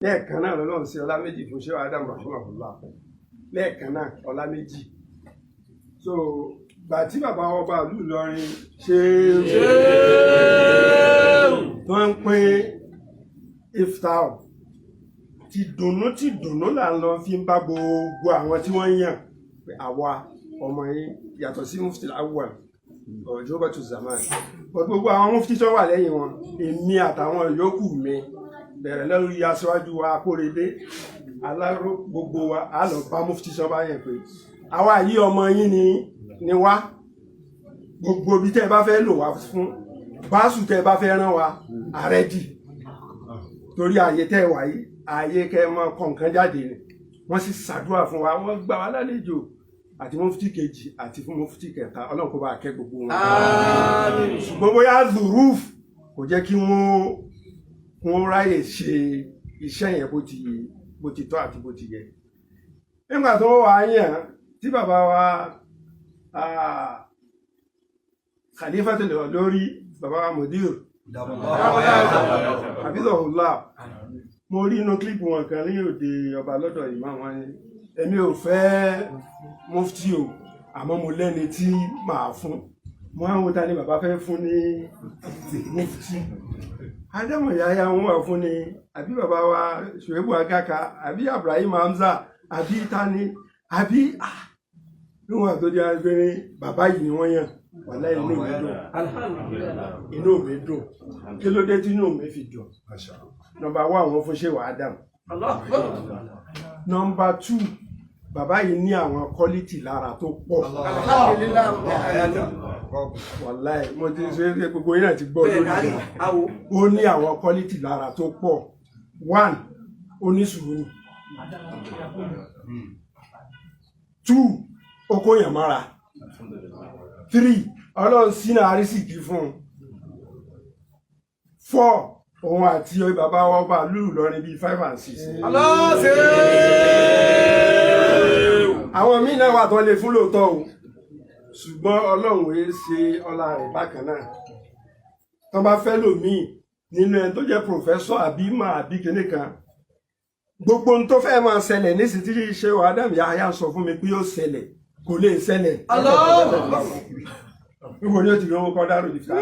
Lẹ́ẹ̀kan náà lọ́lọ́run sí ọlá méjì fún Shehu Adam rahimahullah, lẹ́ẹ̀kan náà ọlá méjì. So gbà tí bàbá ọba ìlú Ìlọrin ṣe tó ń pín iftar, ti dùnnú ti dùnnú là ń lọ fi ń bá gbogbo àwọn tí wọ́n yàn pé àwa ọmọ yín, yàtọ̀ sí Mufti Awwal Ọ̀jọ́bàtú Zaman, but gbogbo àwọn mufti tó wà lẹ́yìn wọn, èmi àtàwọn yòókù mi, bẹ̀rẹ̀ lórí aṣáájú wa Akórèdé Aláró, gbogbo wa á lọ bá mufti sọ bá yẹn pé àwa yìí ọmọ yín ni wá. Gbogbo ibi tẹ́ ẹ bá fẹ́ lò wá fún báṣù, tẹ́ ẹ bá fẹ́ rán wa, ààrẹ dì torí ààyè tẹ́ ẹ wà yìí, ààyè kẹ́ ẹ mọ kọ̀ọ̀kan jáde ni. Wọ́n sì ṣàdúrà fún wa, wọ́n gbà wá lálejò, àti mufti kejì àti fún mufti kẹta. Ọlọ́run kó bá kẹ́ gbogbo wọn. Ṣùgbọ́n bóyá zuruf kò jẹ́ kí wọ́n ráyè ṣe iṣẹ́ yẹn bó ti tọ́ àti bó ti yẹ. Nígbà tó wà á yàn tí bàbá wa khalifa tó lè lórí, bàbá wa mudir hafizahullah, mo rí inú clip wọn kan ní òde ọba lọ́dọ̀ ìmọ̀ wọn ni, "Èmi ò fẹ́ mufti o, àmọ́ mo lẹ́ni tí màá fún." Mo á ń wo ta ni bàbá fẹ́ fún ní mufti. Ádámù Yahya wọn wà fún ni, àbí bàbá wa Ṣùwébù Agaka, àbí Ibrahim Hamza, àbí tani, àbí níwọ̀n tó di agbére bàbá yìí ni wọ́n yàn. Wàláhì, inú mi dùn, inú mi dùn. Kí ló dé tí inú mi fi dùn? Number one, wọ́n fún Ṣéwà Adam. Number two, bàbá yìí ní àwọn quality lára tó pọ̀. Wàláhì, mo ti ṣe é, gbogbo yín náà ti gbọ́ lórí rẹ̀. Ó ní àwọn quality lára tó pọ̀. One, ó ní sùúrù. Two, ó kó yàn mára. Three, Ọlọ́run sínú àrísìkí fún un. Four, òun àti bàbá wa ọba lùlù lọrin bíi five and six. Àwọn míì náà wà tó lè fún lóòótọ́ o, ṣùgbọ́n Ọlọ́run ẹ ṣe ọlá rẹ̀ bákan náà. Tó bá fẹ́ lòmíì nínú ẹni tó jẹ́ professor àbí mà àbí kinní kan, gbogbo ohun tó fẹ́ máa ṣẹlẹ̀ nísìsiyìí tí ṣe Adam Yahya sọ fún mi pé yóò ṣẹlẹ̀, kò lè ṣẹlẹ̀. Níbo ni ó ti rí owó kọ́ dárò ìfà?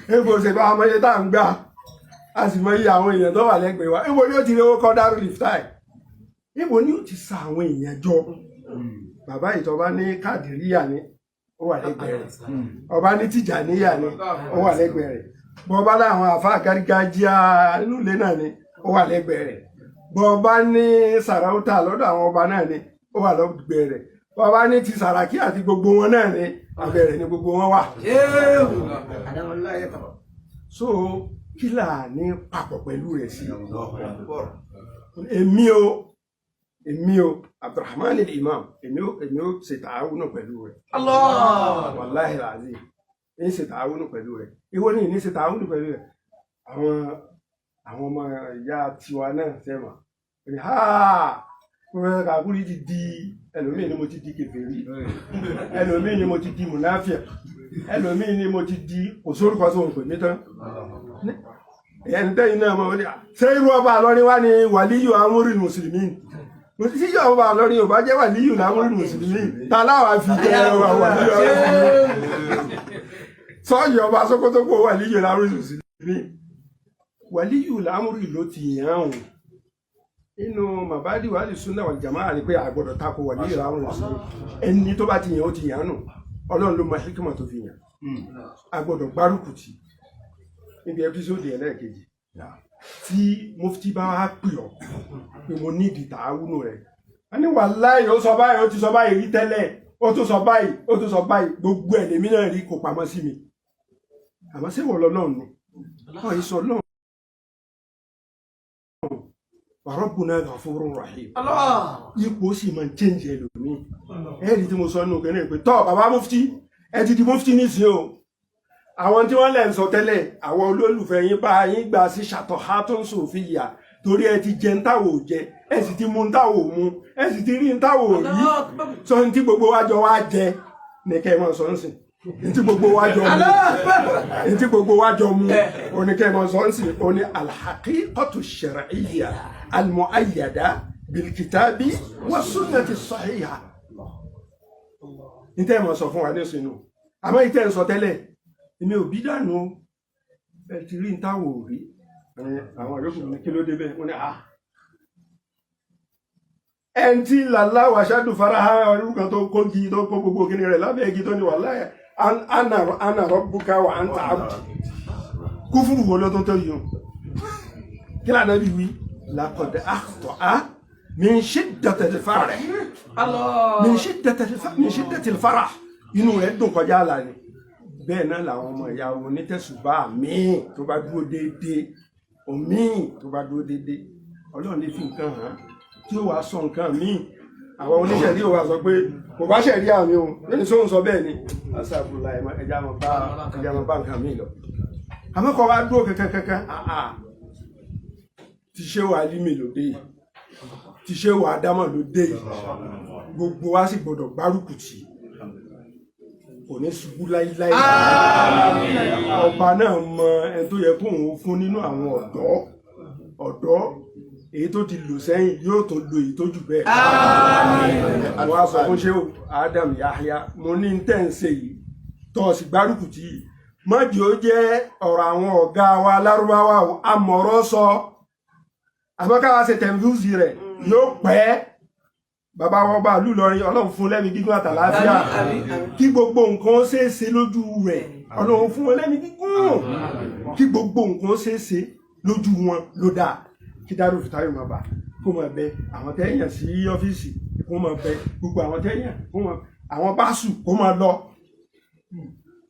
Níbo ṣe bá ọmọ yẹn tá à ń gbà, a sì mọ iye àwọn èèyàn tó wà lẹ́gbẹ̀ẹ́ wa? Níbo ni ó ti rí owó kọ́ dárò ìfà? Níbo ni ó ti sa àwọn èèyàn jọ? Bàbá ìtọ́ba ní Kàdíríyà ni, ó wà lẹ́gbẹ̀ẹ́ rẹ̀. Ọba ní Tìjàníyà ni, ó wà lẹ́gbẹ̀ẹ́ rẹ̀. Bọ́ba láwọn àfa gárígájíà inú ilé náà ni, ó wà lẹ́gbẹ̀ẹ́ rẹ̀. Bọ́ba ní sàráútà lọ́dọ̀ àwọn ọba náà ni, ó wà lẹ́gbẹ̀ẹ́ rẹ̀. Bọ́ba ní ti Sàràkí àti gbogbo wọn náà ni, abẹ́ rẹ̀ ni gbogbo wọn wà. So kí là ní papọ̀ pẹ̀lú rẹ̀ sí? Èmi o, Abdulrahman Imam, èmi o ṣe tààwùnà pẹ̀lú rẹ̀. Wàláhì làzí, ń ṣe tààwùnà pẹ̀lú rẹ̀. Ìwọ ní ṣe tààwùnà pẹ̀lú rẹ̀. Àwọn ọmọ ìyá tiwa náà sẹ́wọ̀n ní ha, Professor Kakuri ti di ẹlòmíì ni mo ti di kèfèrí, ẹlòmíì ni mo ti di mùnáfíà, ẹlòmíì ni mo ti di, kò sórúkọ tó ń pè mí tán. Ẹni tẹ́yìn náà mọ̀ ní ṣé irú ọba àlọ́rin wá ní wàlíyù amúrì mùsùlùmí? Mo ti síyọ̀ ọba àlọ́rin ò bá jẹ́ wàlíyù amúrì mùsùlùmí, ta láwa fi jẹ́ wàlíyù amúrì? Sọ́ọ̀yì ọba Sókótó kó wàlíyù amúrì mùsùlùmí, wàlíyù amúrì ló ti yàn án inú màbádì wàhálì súnà wal jamaa ni pé àgbọ̀dọ̀ tako wàlíyù amúrì mùsùlùmí. Ẹni tó bá ti yàn, ó ti yàn án nù. Ọlọ́run ló mọ hikima tó fi yàn. Àgbọ̀dọ̀ gbárùkù tì. Níbi episode ẹlẹ́ẹ̀kejì tí mufti bá wá pè ọ́ pé mo ní ìdí tààwùnù rẹ̀, a ní wàláhì, ó sọ báyìí, ó ti sọ báyìí rí tẹ́lẹ̀, ó tún sọ báyìí, ó tún sọ báyìí, gbogbo ẹ̀ lèmi náà rí, kò pamọ́ sí mi. Àmọ́ ṣé wọ́n lọ́lọ́run ni? Wọ́n yìí sọ lọ́run. Wa rabbuna ghafurun rahim. Ipò sì máa ń change ẹlòmíì. Ẹ̀rí tí mo sọ nínú kẹ́lẹ́ pé tọ́ bàbá mufti, ẹ ti di mufti nísìnyí o. Àwọn tí wọ́n lẹ̀ ń sọ tẹ́lẹ̀, àwọn olólùfẹ́ yín bá yín gbà sí ṣàtọ̀ sòfìyà, torí ẹ ti jẹ ń táwò jẹ, ẹ sì ti mu ń táwò mu, ẹ sì ti rí ń táwò rí. Sọ ní tí gbogbo wa jọ wá jẹ ní kẹ́ ẹ máa sọ ń sìn. Ntí gbogbo wa jọ mu, ntí gbogbo wa jọ mu, oníkẹ́mọ̀ sọ́nsì oní alhaqiqatu shar'iyya almu'ayyada bilkitabi wa sunnati sahiha. Ntẹ́ ẹ̀ mọ̀ sọ fún wa ní sínú, àmọ́ ìtẹ́ ń sọ tẹ́lẹ̀, èmi ò bí dànù o. Ẹ ti rí ntáwò rí àwọn àyókù ní kí ló dé bẹ́ẹ̀, wọ́n ní à ẹn tí làlá wàṣádù faraha ọdún kan tó kó gi tó kó gbogbo kíni rẹ̀ lábẹ́ igi tó ní wallahi ana rabbuka wa anta abdi. Kúfúrú wo ló tó tó yìí o? Kí lànà bí wí? Laqad akhta'a min shiddatil farah, min shiddatil farah. Inú rẹ̀ dùn kọjá àlà ni. Bẹ́ẹ̀ náà làwọn ọmọ ìyá onítẹ̀sùbá míì tó bá dúró déédéé, òmíì tó bá dúró déédéé, Ọlọ́run lè fi nǹkan hàn tí ó wàá sọ nǹkan míì. Àwọn oníṣẹ̀rí ò wá sọ pé kò bá ṣẹ̀rí àmì o lónìí sóhun sọ bẹ́ẹ̀ ni aṣáàbùlà ẹja mọ bá nǹkan míì lọ. Àmọ́ kọ́ wa dúró kankan kankan àà ti ṣé wàá límì lóde yìí, ti ṣé wàá dámọ̀ lóde yìí, gbogbo wa sì gbọdọ̀ gbárùkù tì í, kò ní ṣubú láíláí. Ọba náà mọ ẹni tó yẹ kóun fún nínú àwọn ọ̀dọ́ ọ̀dọ́ èyí tó ti lò sẹ́yìn, yóò tó lo èyí tó jù bẹ́ẹ̀. Mo wá sọ fún Ṣéhù Adam Yahya, mo ní tẹ́ ń ṣe yìí tó o sì gbárùkù tì í, mọ́jì ó jẹ́ ọ̀rọ̀ àwọn ọ̀gá wa lárúbáwá o, amọ̀rọ̀ sọ, àmọ́ káwa ṣe tẹ̀m̀fúsì rẹ̀ yóò pẹ́. Bàbá wọn bá lù lọrin, Ọlọ́run fún lẹ́mìí gígùn àtàlàáfíà kí gbogbo nǹkan ó ṣeé ṣe lójú rẹ̀. Ọlọ́run fún wọn lẹ́mìí gígùn kí gbogbo nǹkan ó ṣeé ṣe lójú wọn ló dáa. Kí Dárò Fìtáyọ̀ máa bà kó máa bẹ, àwọn tẹ́yàn sí ọ́fíìsì kó máa bẹ, gbogbo àwọn tẹ́yàn kó máa àwọn báṣù kó máa lọ.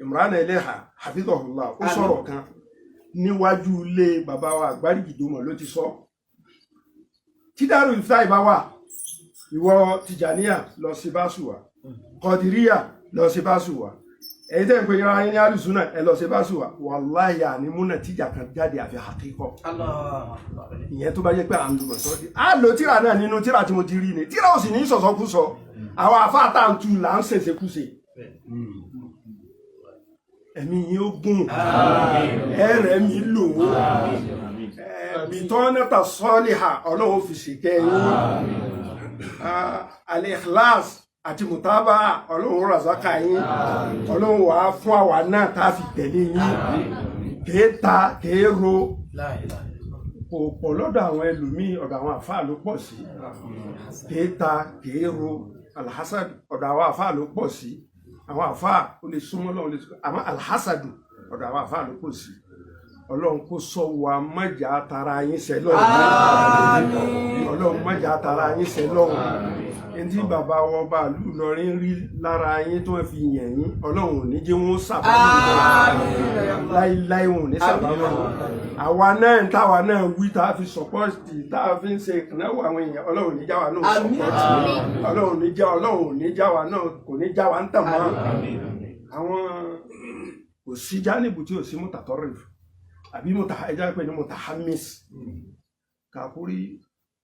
Imran Eleha hafidhahullah ó sọ̀rọ̀ kan níwájú ilé bàbá wa Àgbárígìdòmọ̀ ló ti sọ. Tí Dárò Fìtáyọ̀ bá wà, ìwọ Tìjàníyà lọ sí báṣù wa, Kọdìríyà lọ sí báṣù wa, èyí tẹ́ ń pè yọra yín ní alùsùnà ẹ lọ sí báṣù wa, wàláhì ànímúnà tíjà kan jáde àfi àkíkọ. Ìyẹn tó bá jẹ́ pé à ń lu mọ̀sọ́ di á lo tíra náà nínú tíra tí mo ti rí ni tíra ò sì ní sọ̀sọ́kúsọ, àwọn afáàtà ń tu là ń ṣèṣekúṣe. Ẹ̀mí yín ó gùn, ẹ̀rẹ̀ mi lò ó, ẹ̀mí tọ́nẹ́tà sọ́ọ̀lìhà Ọlọ́run fi ṣèkẹ́ yín, al-ikhlas àti mùtábà Ọlọ́run razaka yín, Ọlọ́run wàá fún àwa náà tá a fi tẹ̀lé yín. Kèé ta kèé ro kò pọ̀ lọ́dọ̀ àwọn ẹlòmíì, ọ̀dọ̀ àwọn àfáà ló pọ̀ sí. Kèé ta kèé ro alhassad, ọ̀dọ̀ àwọn àfáà ló pọ̀ sí. Àwọn àfáà ó lè súnmọ́ Ọlọ́run lè súnmọ́, àmọ́ alhassadu ọ̀dọ̀ àwọn àfáà ló pọ̀ sí. Ọlọ́run kó sọ wa mọ́jà tara yín sẹ́ lọ́run. Ọlọ́run mọ́jà tara yín sẹ́ lọ́run. Ẹni bàbá wọn bá lù lọrin rí lára yín tó fi yàn yín, Ọlọ́run ò ní jẹ́ wọn sábàámọ̀ láíláí, wọn ò ní sábàámọ̀. Àwa náà táwa náà wí tá a fi sọpọ́ọ̀tì tá a fi ń ṣe ìkànnì àwọn èèyàn, Ọlọ́run ní jáwa náà sọpọ́ọ̀tì. Ọlọ́run ní já, Ọlọ́run ò ní jáwa náà, kò ní jáwa ń tàn mọ́. Àwọn kò sí jánìbù tí ò sí mùtàtọ́rìf àbí mùtà ẹja pé ní mùtàhámís kàkúrí.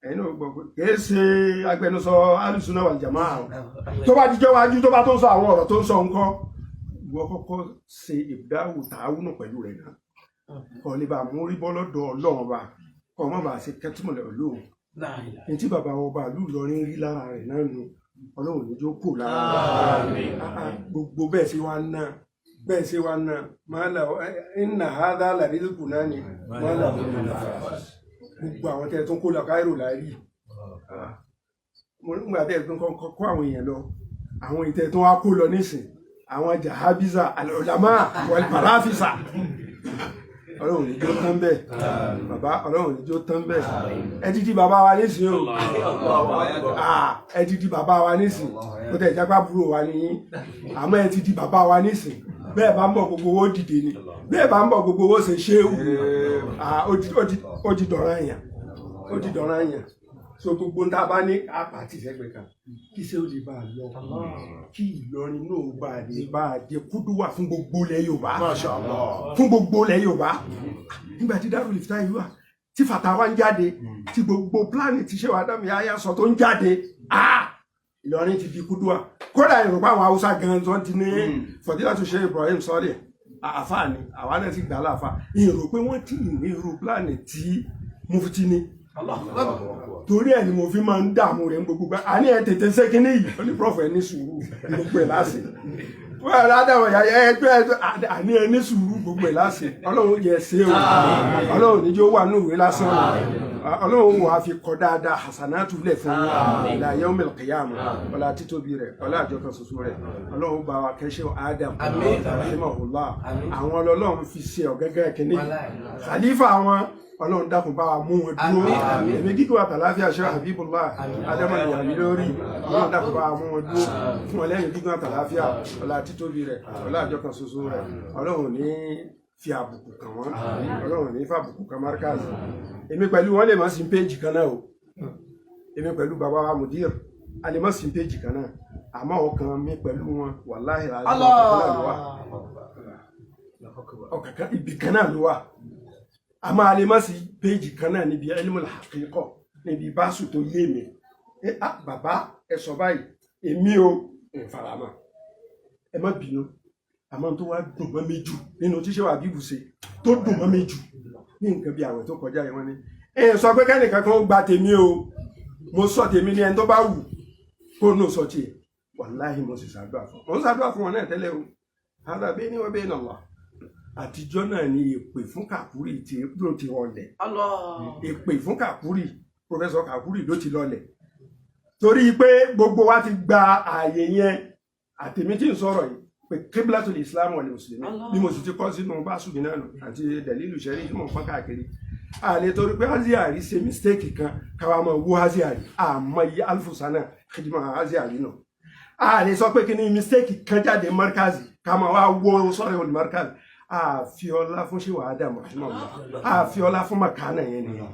Ẹ̀yin náà gbọ́ pé kìí ṣe agbẹnusọ alùsùnà wal jamaa tó bá dijọ́ wájú tó bá tó ń sọ àwọn ọ̀rọ̀ tó ń sọ ńkọ́, ìwọ kọ́kọ́ ṣe ìdáhùn tààwùnà pẹ̀lú rẹ̀ náà kọ́ lè bá mórí bọ́ lọ́dọ̀ Ọlọ́run bá kọ́ má bàa ṣe kẹ́tùmọ̀lẹ̀ olóhùn ní tí bàbá ọba ìlú Ìlọrin rí lára rẹ̀ náà nu. Ọlọ́run ní jó kù lára rẹ̀ gbogbo bẹ́ẹ̀ ṣe wá ná, bẹ́ẹ̀ ṣe wá ná máa là inna hadha la rizquna ni máa là gbogbo àwọn tẹ́ tó ń kó lọ Káírò láàrí mo nígbà tẹ́ tó ń kó àwọn èèyàn lọ, àwọn ìtẹ́ tó wá kó lọ nísìn, àwọn jahabiza al-ulama wal-farafisa, Ọlọ́run ní jó tán bẹ́ẹ̀ bàbá, Ọlọ́run ní jó tán bẹ́ẹ̀. Ẹ ti di bàbá wa nísìn o, ẹ ti di bàbá wa nísìn. Ó tẹ̀ jápá búrò wa níyìn, àmọ́ ẹ ti di bàbá wa nísìn. Bẹ́ẹ̀ bá ń bọ̀ gbogbo owó dìde ni, bẹ́ẹ̀ bá ń bọ̀ gbogbo owó ṣe ṣéwù. Ó di dọ̀rọ̀ èèyàn, ó di dọ̀rọ̀ èèyàn. So gbogbo ń tá a bá ní àpàtì sẹ́gbẹ̀ẹ́ kan kí ṣé ó lè bá a lọ, kí Ìlọrin náà bá a lè bá a jẹ kúdúwà fún gbogbo ilẹ̀ Yorùbá, fún gbogbo ilẹ̀ Yorùbá. Nígbà tí Darul Ifta yìí wà, tí fàtàwá ń jáde, tí gbogbo pílánì tí ṣé wàá dàmí ayá sọ tó ń jáde, Ìlọrin ti di kúdúwà. Kódà ìrùpá àwọn Haúsá gan tó ti ní Fọ̀dílátù Sheikh Ibrahim Sọ́ọ̀lì àfáà ni, àwa náà ti gbà láàfáà. Ìrò pé wọ́n ti ní irú pílánì tí mufti ní. Torí ẹ̀ ni mo fi máa ń dààmú rẹ̀ ń gbogbo gbà. Àní ẹ tètè ṣe kínní yìí, ó ní prof ẹ ní sùúrù gbogbo ẹ̀ láṣẹ. Wọ́n rà dáwọn ìyá ẹgbẹ́ ẹgbẹ́, àní ẹ ní sùúrù gbogbo ẹ̀ láṣẹ. Ọlọ́run yẹ ṣe o, Ọlọ́run níjó wà ní ìwé lásán o. Ọlọ́run wà á fi kọ dáadáa hasanatu lẹ̀ fún ila yawmil qiyamah. Ọlá títóbi rẹ̀, ọlá àjọkan ṣoṣo rẹ̀, Ọlọ́run bá wa kẹ́ṣẹ́ Adam rahimahullah. Àwọn ọlọ́run fi ṣe ọ̀gẹ́gẹ́ kínní khalifa wọn. Ọlọ́run dákun bá wa mú wọn dúró. Èmi kíkọ́ àtàláfíà ṣe Habibullah Adamu ìyàmí lórí. Ọlọ́run dákun bá wa mú wọn dúró, fún wọn lẹ́yìn kíkọ́ àtàláfíà, ọlá títóbi rẹ̀, ọlá àjọkan ṣoṣo rẹ̀. Ọlọ́run ní fi àbùkù kàn wọ́n, Ọlọ́run ní fàbùkù kan Markaz. Èmi pẹ̀lú wọn lè má sí péjì kan náà o, èmi pẹ̀lú bàbá wa mudir a lè má sí péjì kan náà, àmọ́ ọkàn mi pẹ̀lú wọn, wàláhì, ọkàn ibì kan náà ló wà. Àmọ́ a lè má sí péjì kan náà níbi ilmul haqiqa, níbi báṣù tó yé mi. Ẹ á bàbá, ẹ sọ báyìí, èmi ò ń faramọ́, ẹ má bínú. Àmọ́ tó wá dùn mọ́ mi jù nínú tíṣẹ́ wà bíbù ṣe tó dùn mọ́ mi jù ní nǹkan bí àwẹ̀ tó kọjá yìí, wọ́n ní ẹ sọ pé kẹ́nìkan kan ó gba tèmi o, mo sọ tèmi ní ẹni tó bá wù kó nù sọ tiẹ̀. Wàláhì, mo sì ṣàdúrà fún, mo ń ṣàdúrà fún wọn náà tẹ́lẹ̀ o. Hada bayni wa bayna Allah. Àtijọ́ náà ni èpè fún Kàkúrì tí ló ti rọlẹ̀. Èpè fún Kàkúrì, Professor Kàkúrì ló ti lọlẹ̀, torí pé gbogbo wa ti gba ààyè yẹn, àtèmi tí ń sọ̀rọ̀ yìí pé qiblatul Islam wal muslimin bí mo sì ti kọ́ sínú báṣù mi náà nù àti dalilu sẹ́rí tí mo ń fọ́n káàkiri. Àlè torí pé Aziari ṣe mistake kan, káwa máa wú Aziari àmọ́ iye alfusana khidma Aziari náà. Àlè sọ pé kí ni mistake kan jáde Markazi, ká máa wá wó sọ́rọ̀ olè Markazi. Àfiọlá fún ṣèwà Ádámù rahimahullah, àfiọlá fún makana yẹn nìyẹn.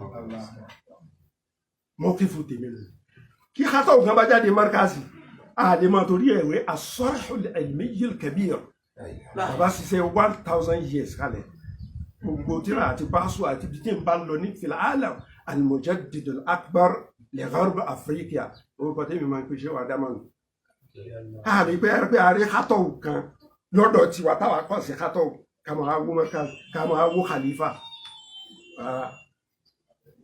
Mọ́kífù tèmi nù kí kátó kan bá jáde Markazi, àlè máa torí ẹ̀wé as-sarhul ilmiyyil kabir. Bàbá ṣiṣẹ́ 1,000 years kalẹ̀, gbogbo tíra àti báṣu àti ibi tí n bá lọ ní fil alam, al-mujaddid al-akbar li gharb Afrika, orúkọ tèmi máa ń pèsè wà dámà nù. Àrí pé pé àrí kátó kan lọ́dọ̀ tiwa táwa kọ̀ sí kátó, ká máa wó Markaz, ká máa wó khalifa.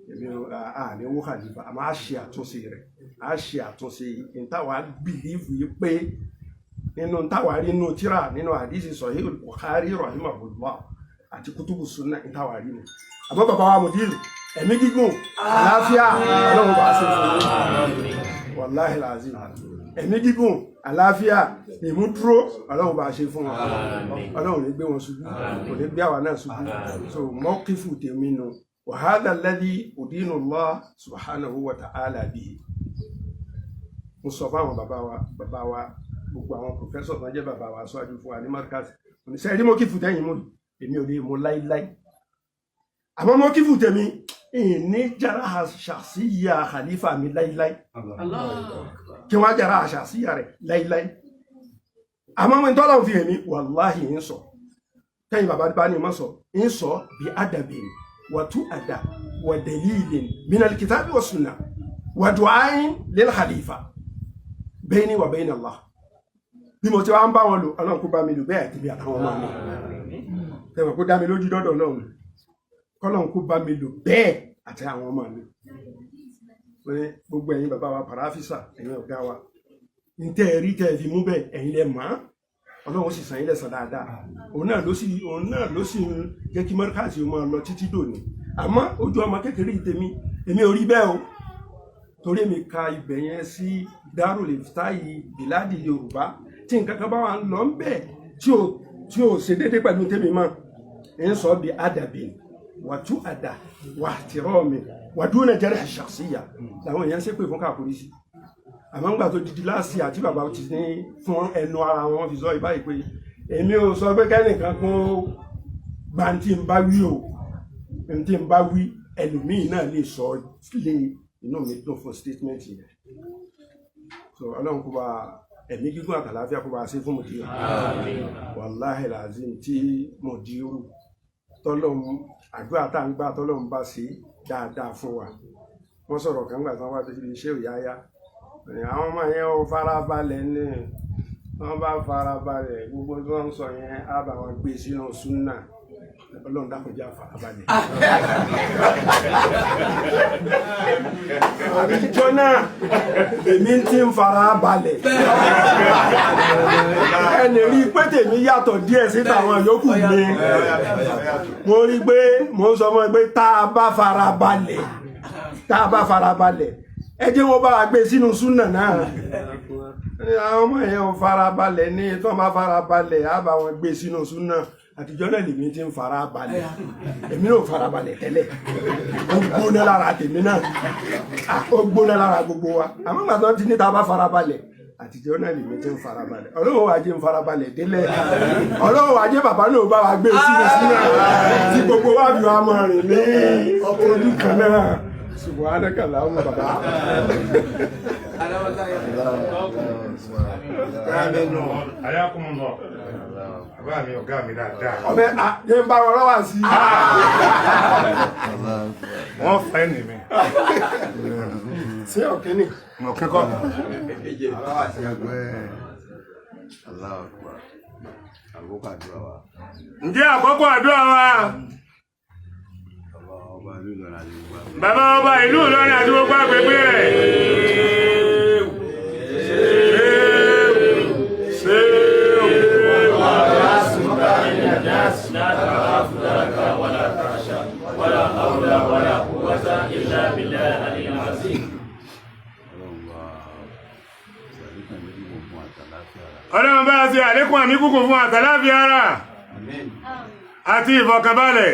Èmi à ní wó khalifa, àmọ́ a ṣe àtúnṣe rẹ̀, a ṣe àtúnṣe ìtawà believe yìí pé nínú táwa rí nínú tíra, nínú àdìsí Sahih Bukhari rahimahullah àti kutubu sunna, ìtawà rí nù. Àmọ́ bàbá wa mudir, ẹ̀mí gígùn, àlàáfíà, Ọlọ́run bá ṣe fún yín. Wàláhì làzim, ẹ̀mí gígùn, àlàáfíà, ìmúdúró, Ọlọ́run bá ṣe fún wọn. Ọlọ́run ní gbé wọn ṣubú, kò ní gbé àwa náà ṣubú. So mọ́kífù tèmi nù, wa hadha alladhi udinu Allah subhanahu wa ta'ala bihi. Mo sọ fún àwọn bàbá wa, bàbá wa, gbogbo àwọn professor tó ń jẹ́ bàbá wa aṣáájú fún wa ní Markaz, oníṣẹ́ rí mọ́kífù tẹ́yìn mú, èmi ò lè mú láíláí. Àmọ́ mọ́kífù tèmi, ìní jara ṣàṣìyà khalifa mi láíláí, kí wọ́n jara ṣàṣìyà rẹ̀ láíláí. Àmọ́ mi tọ́lọ̀ fi èmi, wàláhì, ń sọ tẹ́yìn bàbá bá ní mọ́ sọ, ń sọ bí adabin wa tu'ada wa dalilin min alkitabi wa sunna wa du'ain lil khalifa bayni wa bayna Allah. Bí mo ti wá ń bá wọn lò, Ọlọ́run kó bá mi lò bẹ́ẹ̀ àti bí àtàwọn ọmọ mi. Tẹ̀wọ̀n kó dá mi lójú dọ́dọ̀ Ọlọ́run, kọ́lọ́run kó bá mi lò bẹ́ẹ̀ àti àwọn ọmọ mi. Wọ́n ní gbogbo ẹ̀yin bàbá wa pàráfísà, ẹ̀yin ọ̀gá wa, ń tẹ́ ẹ rí tẹ́ ẹ fi mú bẹ́ẹ̀, ẹ̀yin lẹ mọ̀ án. Ọlọ́run sì san yín lẹ́san dáadáa. Òun náà ló sì ń jẹ́ kí Markaz máa lọ títí dòní. Àmọ́ ojú ọmọ kékeré yìí tèmi, èmi ò rí bẹ́ẹ̀ o, torí èmi ka ibẹ̀ yẹn sí Darul Iftai Biladi Yorùbá. Tí nǹkan kan bá wà ń lọ ń bẹ̀ tí ò ṣe déédéé pẹ̀lú tèmi mọ́, ń sọ bí adabin wàtú àdà wà tìrọ́ọ̀mì wàdúnà jarh shakhsiyya làwọn èèyàn ṣépè fún Kàkúrí sí. Àmọ́ ńgbà tó didi láàsì àti bàbá ti ní fún ẹnu ara wọn fi sọ ìbáyìí pé èmi ò sọ pé kẹ́nìkan kún gba tí ń bá wí o, tí ń bá wí, ẹlòmíì náà lè sọ lé. Inú mi dùn fún statement yẹn. So Ọlọ́run kó bá ẹ̀mí gígùn àtàlàáfíà kó bá ṣe fún mùdírù. Wàláhì làzim, tí mùdírù tọ́lọ́run, àdúrà tá à ń gbà, tọ́lọ́run bá ṣe dáadáa fún wa. Wọ́n sọ̀rọ̀ kan gbà tán wá síbi iṣẹ́ òyáyá, àwọn ọmọ yẹn ò farabalẹ̀ ní. Wọ́n bá farabalẹ̀, gbogbo tí wọ́n ń sọ yẹn á bá wọn gbé sínú súnà. Ọlọ́run dákun jẹ́ àfarabalẹ̀. Àtijọ́ náà èmi ti ń farabalẹ̀. Ẹnì rí i pé tèmi yàtọ̀ díẹ̀ sí tàwọn yòókù mi. Mo rí i pé mo ń sọ fún ẹ pé tá a bá farabalẹ̀, tá a bá farabalẹ̀, ẹ jẹ́ wọ́n bá wa gbé sínú súnà náà. Àwọn ọmọ yẹn ò farabalẹ̀ ní tí wọ́n bá farabalẹ̀ á bá wọn gbé sínú súnà. Àtijọ́ náà lèmi ti ń farabalẹ̀, èmi náà ò farabalẹ̀ tẹ́lẹ̀, ó gbóná lára tèmi náà, ó gbóná lára gbogbo wa. Àmọ́ ìgbà tó ti ní tá a bá farabalẹ̀, àtijọ́ náà lèmi ti ń farabalẹ̀. Ọlọ́run wa jẹ́ ń farabalẹ̀ délẹ̀, Ọlọ́run wa jẹ́ bàbá náà bá wa gbé sínú súnà tí gbogbo wa fi wá máa rìn ní ojú kan náà. Subhanaka Allahumma bàbá. Ayakumullah. Bàbá mi ọ̀gá mi dáadáa. Ọbẹ̀ à yẹn ń bá wọn lọ́wọ́ sí. Wọ́n fẹ́ nì mi. Sí ọ̀kẹ́ni. Ọ̀kẹ́ kọ́. Ǹjẹ́ àkọ́kọ́ àdúrà wa? Bàbá ọba ìlú Ìlọrin àti gbogbo agbègbè rẹ̀. Ọlọ́run bá ṣe àlékún àmì kúkú fún àtàláfíà ara àti ìfọ̀kànbalẹ̀.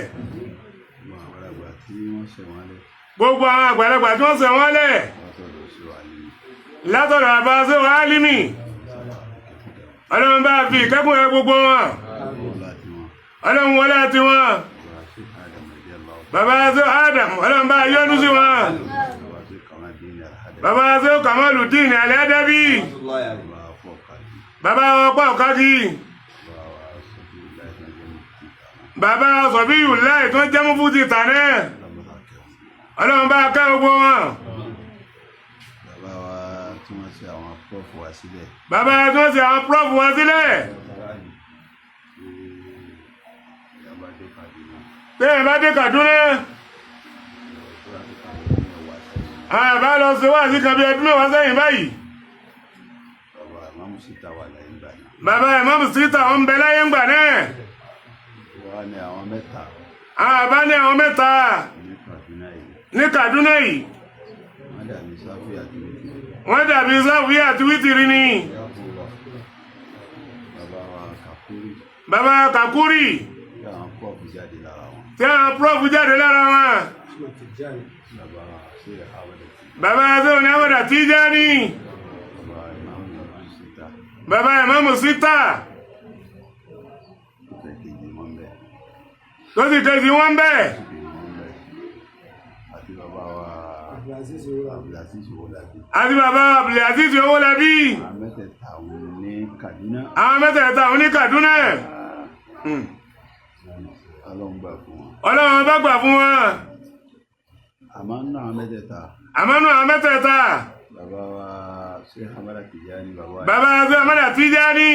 Gbogbo àwọn àgbàlagbà tí wọ́n ṣẹ̀ wọ́n lẹ̀ látọ̀dọ̀ àbá ṣe wà álímì. Ọlọ́run bá fi ìkẹ́kùn ẹ gbogbo wọn. Ọlọ́run wọlé àti wọn. Bàbá ṣe Adam, Ọlọ́run bá yọ́nú sí wọn. Bàbá ṣe Kamaludin Al-Adabi. Bàbá ọpá ọ̀kági. Bàbá Sọ̀bíyù láì tó jẹ́ mú fún ti tànẹ́. Ọlọ́run bá ká gbogbo wọn. Bàbá wa tí wọ́n ṣe àwọn prọ́fù wa sílẹ̀. Bàbá tó ṣe àwọn prọ́fù wa sílẹ̀. Tẹ́yìn bá dé Kàdúná. Àbá lọ sí wá sí kan bí ọdún mẹ́wàá sẹ́yìn báyìí. Bàbá Ìmáàmù Síta ń bẹ láyé ńgbà náà. Wọ́n ní àwọn mẹ́ta. Àbá ní àwọn mẹ́ta. Ní Kàdúná yìí. Wọ́n dàbí Sáfì àti Wítìrì ni. Bàbá Kàkúrì. Tí àwọn prọ́fù jáde lára wọn. Bàbá Sèhùn Ahmada Tijani. Bàbá Ìmáàmù Síta. Tó sì kejì wọn bẹ́ẹ̀. Àti bàbá Abdulaziz Owólabí. Àwọn mẹ́tẹ̀ẹ̀ta òun ní Kàdúná. Ọlọ́run bá gbà fún wọn. Àmọ́ nínú àwọn mẹ́tẹ̀ẹ̀ta. Àmọ́ nínú àwọn mẹ́tẹ̀ẹ̀ta. Bàbá wa Sheikh Ahmada Tijani. Bàbá Sheikh Ahmada Tijani.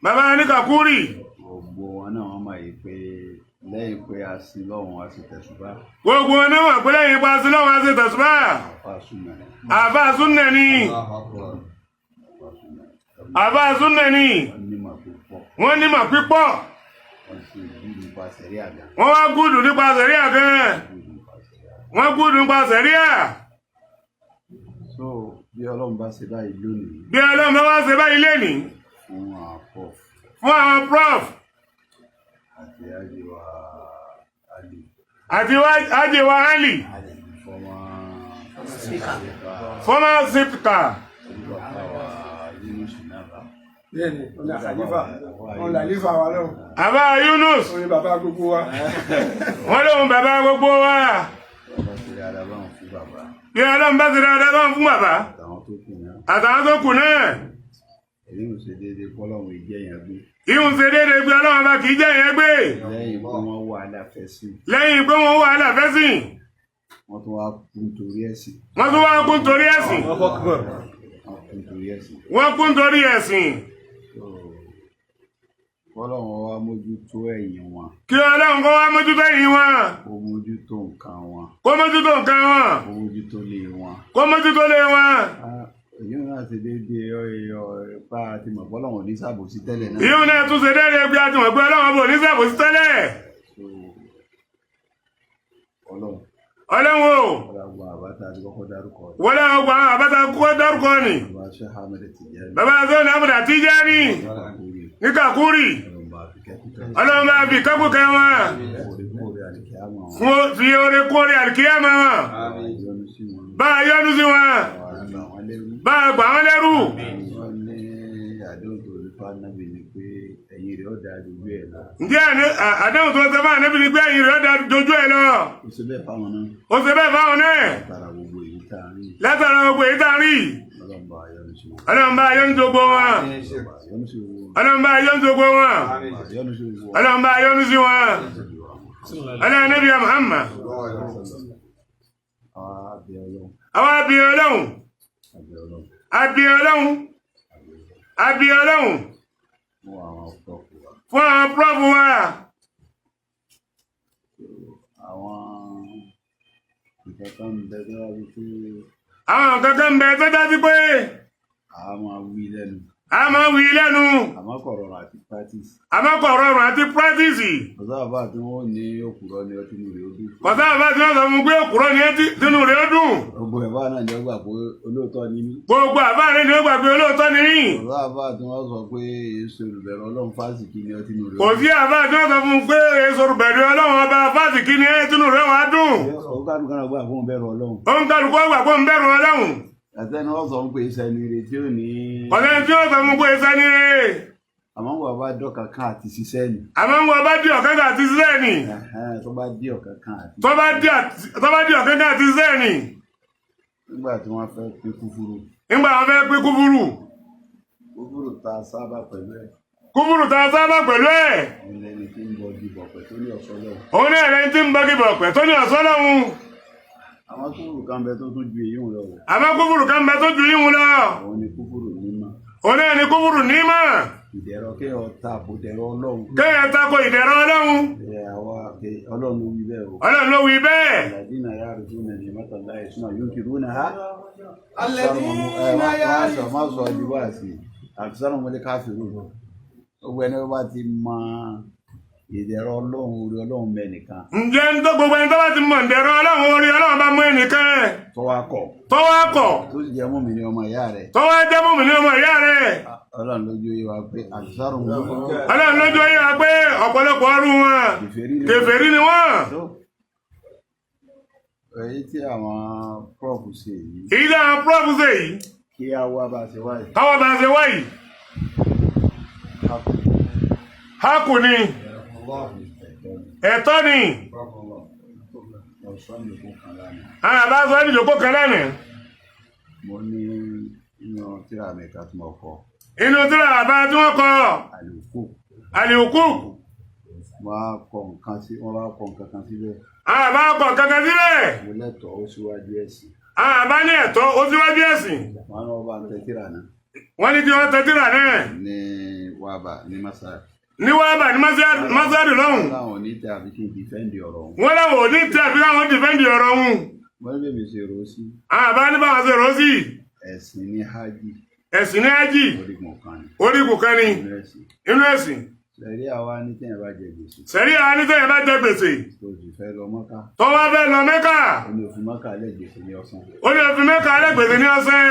Bàbá ní Kàkúrì. Gbogbo wọn náà wọ́n mọ̀ yìí pé lẹ́yìn pé a sin lọ́hùn a sì tẹ̀sùbá. Gbogbo wọn náà wọ́n pé lẹ́yìn pé a sin lọ́hùn a sì tẹ̀sùbá. Àfáà súnà ni. Àfáà súnà ni. Àfáà súnà ni. Wọ́n nímọ̀ púpọ̀. Wọ́n nímọ̀ pípọ̀. Wọ́n sì gúdù nípa sẹ̀ríà gan. Wọ́n wá gúdù nípa sẹ̀ríà gan. Wọ́n gúdù nípa sẹ̀ríà. So bí Ọlọ́run bá ṣe báyìí lónìí. Bí Ọlọ́run bá wá ṣe báyìí lénìí. Fún àwọn prof. Fún àwọn prof. Àti Ájíwa Ali. Àti Ájíwa Ali. Former Former speaker. Bẹ́ẹ̀ni, ọ̀nà àlífà, ọ̀nà àlífà wa lọ́wọ́. Àbá Yunus. Òun ni bàbá gbogbo wa. Wọ́n lóun bàbá gbogbo wa. Bí Ọlọ́run bá ti dáadáa bá ń fún bàbá. Àtàwọn tó kù náà. Èyí ò ṣe déédéé pọ́lọ́run ìjẹ́ yẹn gbé. Ìhùn ṣe déédéé pé Ọlọ́run bá kì í jẹ́ yẹn gbé. Lẹ́yìn pé wọ́n wà láfẹ́sìn. Lẹ́yìn pé wọ́n wà láfẹ́sìn. Wọ́n tún wá kú nítorí ẹ̀sìn. Wọ́n tún wá kú nítorí ẹ̀sìn. Wọ́n kú nítorí nítorí ẹ̀sìn. Wọ́n kú nítorí ẹ̀sìn. So, kọ́lọ́run wá mójútó ẹ̀yìn wọn, Kí Ọlọ́run kó wá mójútó ẹ̀yìn wọn, kó mójútó nǹkan wọn, kó mójútó nǹkan wọn, kó mójútó lé wọn. Kó mójútó lé wọn. Ah, èyí náà ti déédéé ọyọ ipa àti mọ̀pọ́lọ́wọ̀n ní sàbòsí tẹ́lẹ̀ náà. Ìyóò náà tún ṣe déédéé pé a ti mọ̀ pé Ọlọ́run bò ní sàbòsí tẹ́lẹ̀. So, Ọlọ́run, Ọlọ́run o, ọlọ́run àbáta àti kọ́kọ́ dárúkọ rẹ̀. Wọlé ọgbà àwọn àbáta kó dárúkọ ni. Bàbá Sheikh Ahmed Tijani. Bàbá Zọ́ọ̀nù Amúdà Tijani Kakuri. ní Kakuri. Ọlọ́run bá fi kẹ́kọ̀ọ́. Ọlọ́run bá fi kẹ́kọ̀ọ́ wọn. Orí kórè àlìkíyàmọ̀ wọn. Fún fi oore kórè àlìkíyàmá wọn. Yọ́nú sí wọn. Bá a yọ́nú sí wọn. Àwọn àgbà wọn lẹ́rú. Bá a gbà wọ́n lẹ́rú. Wọ́n ní àdéhùn tó rí fánábì ni pé ẹ̀yìn rẹ̀ ó dáa dojú ẹ̀ lọ. Ǹjẹ́ àdéhùn tó ṣe fún ànábì ni pé ẹ̀yìn rẹ̀ ó da dojú ẹ̀ lọ? Ó ṣe bẹ́ẹ̀ fáwọn náà. Ó ṣe bẹ́ẹ̀ fáwọn náà. Látara gbogbo èyí tá a rí. Látara gbogbo èyí tá a rí. Ọlọ́run bá yọ́nú sí wọn. Ọlọ́run bá yọ́nú sí gbogbo wọn. Yọ́nú sí wọn. Ọlọ́run bá yọ́nú sí gbogbo wọn. Yọ́nú sí wọn. Ọlọ́run bá yọ́nú sí wọn. Ọlọ́run Nábì Muhammad. Àwọn abẹ Ọlọ́run. Àwọn abì Ọlọ́run. Abẹ Ọlọ́run. Abì Ọlọ́run. Abì Ọlọ́run. Fún àwọn ọ̀pọ̀lọpọ̀ wa. Fún àwọn prọ́fù wa. Àwọn nǹkan kan ń bẹ tó wá wípé Àwọn nǹkan kan ń bẹ tó dájú pé a máa wí lẹ́nu. a máa wí lẹ́nu. Àmọ́ kò rọrùn àti practice. Àmọ́ kò rọrùn àti practice. Ọ̀sán àbá tí wọ́n ní òkúrọ́ ni ọtí inú rẹ̀ ó dùn. Kọ̀sá àbá tí wọ́n sọ fún pé òkúrọ́ ni ẹ́ tínú rẹ̀ ó dùn. Gbogbo ẹ̀fà náà ni ó gbà pé olóòótọ́ ni mí. Gbogbo àbá rẹ̀ ni ó gbà pé olóòótọ́ ni mí. Ọ̀sán àbá tí wọ́n sọ pé èso olùbẹ̀rẹ̀ Ọlọ́run fásitì ni ọtí inú rẹ̀ ó Kò dùn. sí àbá tí wọ́n sọ fún pé èso bẹ̀rẹ̀ Ọlọ́run ọba fásitì ni ẹ́ tínú rẹ̀ wá dùn. Òun kálukú náà gbà fún bẹ̀rù Ọlọ́run. Òun kálukú ọgbà pé ń bẹ̀rù Ọlọ́run. Àtẹnu wọ́n sọ pé iṣẹ́ ni ìrètí ò ní. Kọ̀sẹ́ tí wọ́n sọ fún pé iṣẹ́ ni rẹ̀. Àmọ́ wọ́n bá dọ́kà kan àti ṣiṣẹ́ ni. Àmọ́ ń wọ bá dí ọ̀kan kan àti ṣiṣẹ́ ni. Ẹ̀hẹ́n, tó bá dí ọ̀kan kan àti. Tó bá dí ọ̀kan kan àti ṣiṣẹ́ ni. Nígbà tí wọ́n fẹ́ pín kúfúrú. Nígbà wọn fẹ́ pín kúfúrú. Kúfúrú ta sábà pẹ̀lú ẹ̀. Kúfúrú ta sábà pẹ̀lú ẹ̀. Òun lẹni tí ń bọ dìbò pẹ̀ tó ní ọ̀sọ́ lọ́wọ́. Òun náà lẹni tí ń bọ́gì bọ̀ pẹ̀ tó ní ọ̀sọ́ lọ́hùn. Àwọn kúfúrú kan bẹ tó tún ju èyí lọ o. Àmọ́ kúfúrú kan bẹ tó ju yíhun lọ. Òun ni kúfúrú mímọ́. Òun náà ni kúfúrú nímọ̀. Ìdẹ̀rọ̀ kéèyàn ta kò dẹ̀rọ̀ Ọlọ́run. Kéèyàn tako ìdẹ̀rọ̀ Ọlọ́run. Ẹ àwa Ọlọ́run ló wí bẹ́ẹ̀ o. Ọlọ́run ló wí bẹ́ẹ̀. Alladhina ya'rifuna ni'matallahi thumma yunkirunaha. Alladhina Má sọ di wáàsí. Aktharuhumul kafirun. Gbogbo ẹni bá ti mọ ìdẹ̀rọ̀ Ọlọ́run orí Ọlọ́run mẹ́nìkan Ǹjẹ́ ń tó gbogbo ẹni tó bá ti mọ̀ ìdẹ̀rọ̀ Ọlọ́run orí Ọlọ́run bá mú ẹnìkan tó wá kọ̀ tó wá kọ̀ tó sì jẹ́ mùmínì ọmọ ìyá rẹ̀. tó wá jẹ́ mùmínì ọmọ ìyá rẹ̀. Ọlọ́run lójú yé wa pé aktharuhum Ọlọ́run lójú yé wa pé ọ̀pọ̀lọpọ̀ ọrú wọn kèfèrí ni wọ́n. kèfèrí ni wọ́n. Tó èyí tí àwọn prof ṣe yìí, Èyí tí àwọn prof ṣe yìí, kí á wá bá a ṣe wáyé. Káwọn bá ṣe wáyìí. Hákù ni, ẹ̀tọ́ ni. Ọ̀sán yòókù kan lánàá. Àwọn àbá sọ ní ìjòkó kan lánàá. Mo ní inú tíra mi kan tí mo kọ. Inú tíra àbá tí wọ́n kọ, Àlùkò. Àlìkù. Wọ́n á kọ nǹkan sí, wọ́n bá kọ nǹkan kan síbẹ̀. Àwọn àbá kọ kankan síbẹ̀. Mo lẹ́tọ̀ọ́ ó síwájú ẹ̀sìn. Àwọn àbá ní ẹ̀tọ́ ó síwájú ẹ̀sìn. Wọ́n náà bá ń tẹ tíra náà. Wọ́n ní kí wọ́n tẹ tíra náà. Ní wàbà ní masa. Ní wàbà ní masari lọ́hùn. Láwọn ò ní tẹ àfi kí n dìfẹ́ǹdì ọ̀rọ̀ wọn. Wọ́n láwọn ò ní tẹ àfi káwọn dìfẹ́ǹdì ọ̀rọ̀ wọn. Wọ́n ní bèbè ṣe rò ó sí. Àwọn àbá ní báwọn ṣe rò ó sí. Ẹ̀sìn ní hajj. Ẹ̀sìn ní hajj. Orígun kan ni. Orígun kan ni. Inú ẹ̀sìn. Inú ẹ̀sìn. Sẹ̀rí àwa ní tẹ̀yìn bá jẹ gbèsè. Sẹ̀rí àwa ní tẹ̀yìn bá jẹ gbèsè. Tó sì fẹ́ lọ Mọ́kà. Tó wá fẹ́ lọ Mẹ́kà. Ó ní òfin Mọ́kà lẹ́ gbèsè ní ọ̀sán. Ó ní òfin Mẹ́kà lẹ́ gbèsè ní ọ̀sán.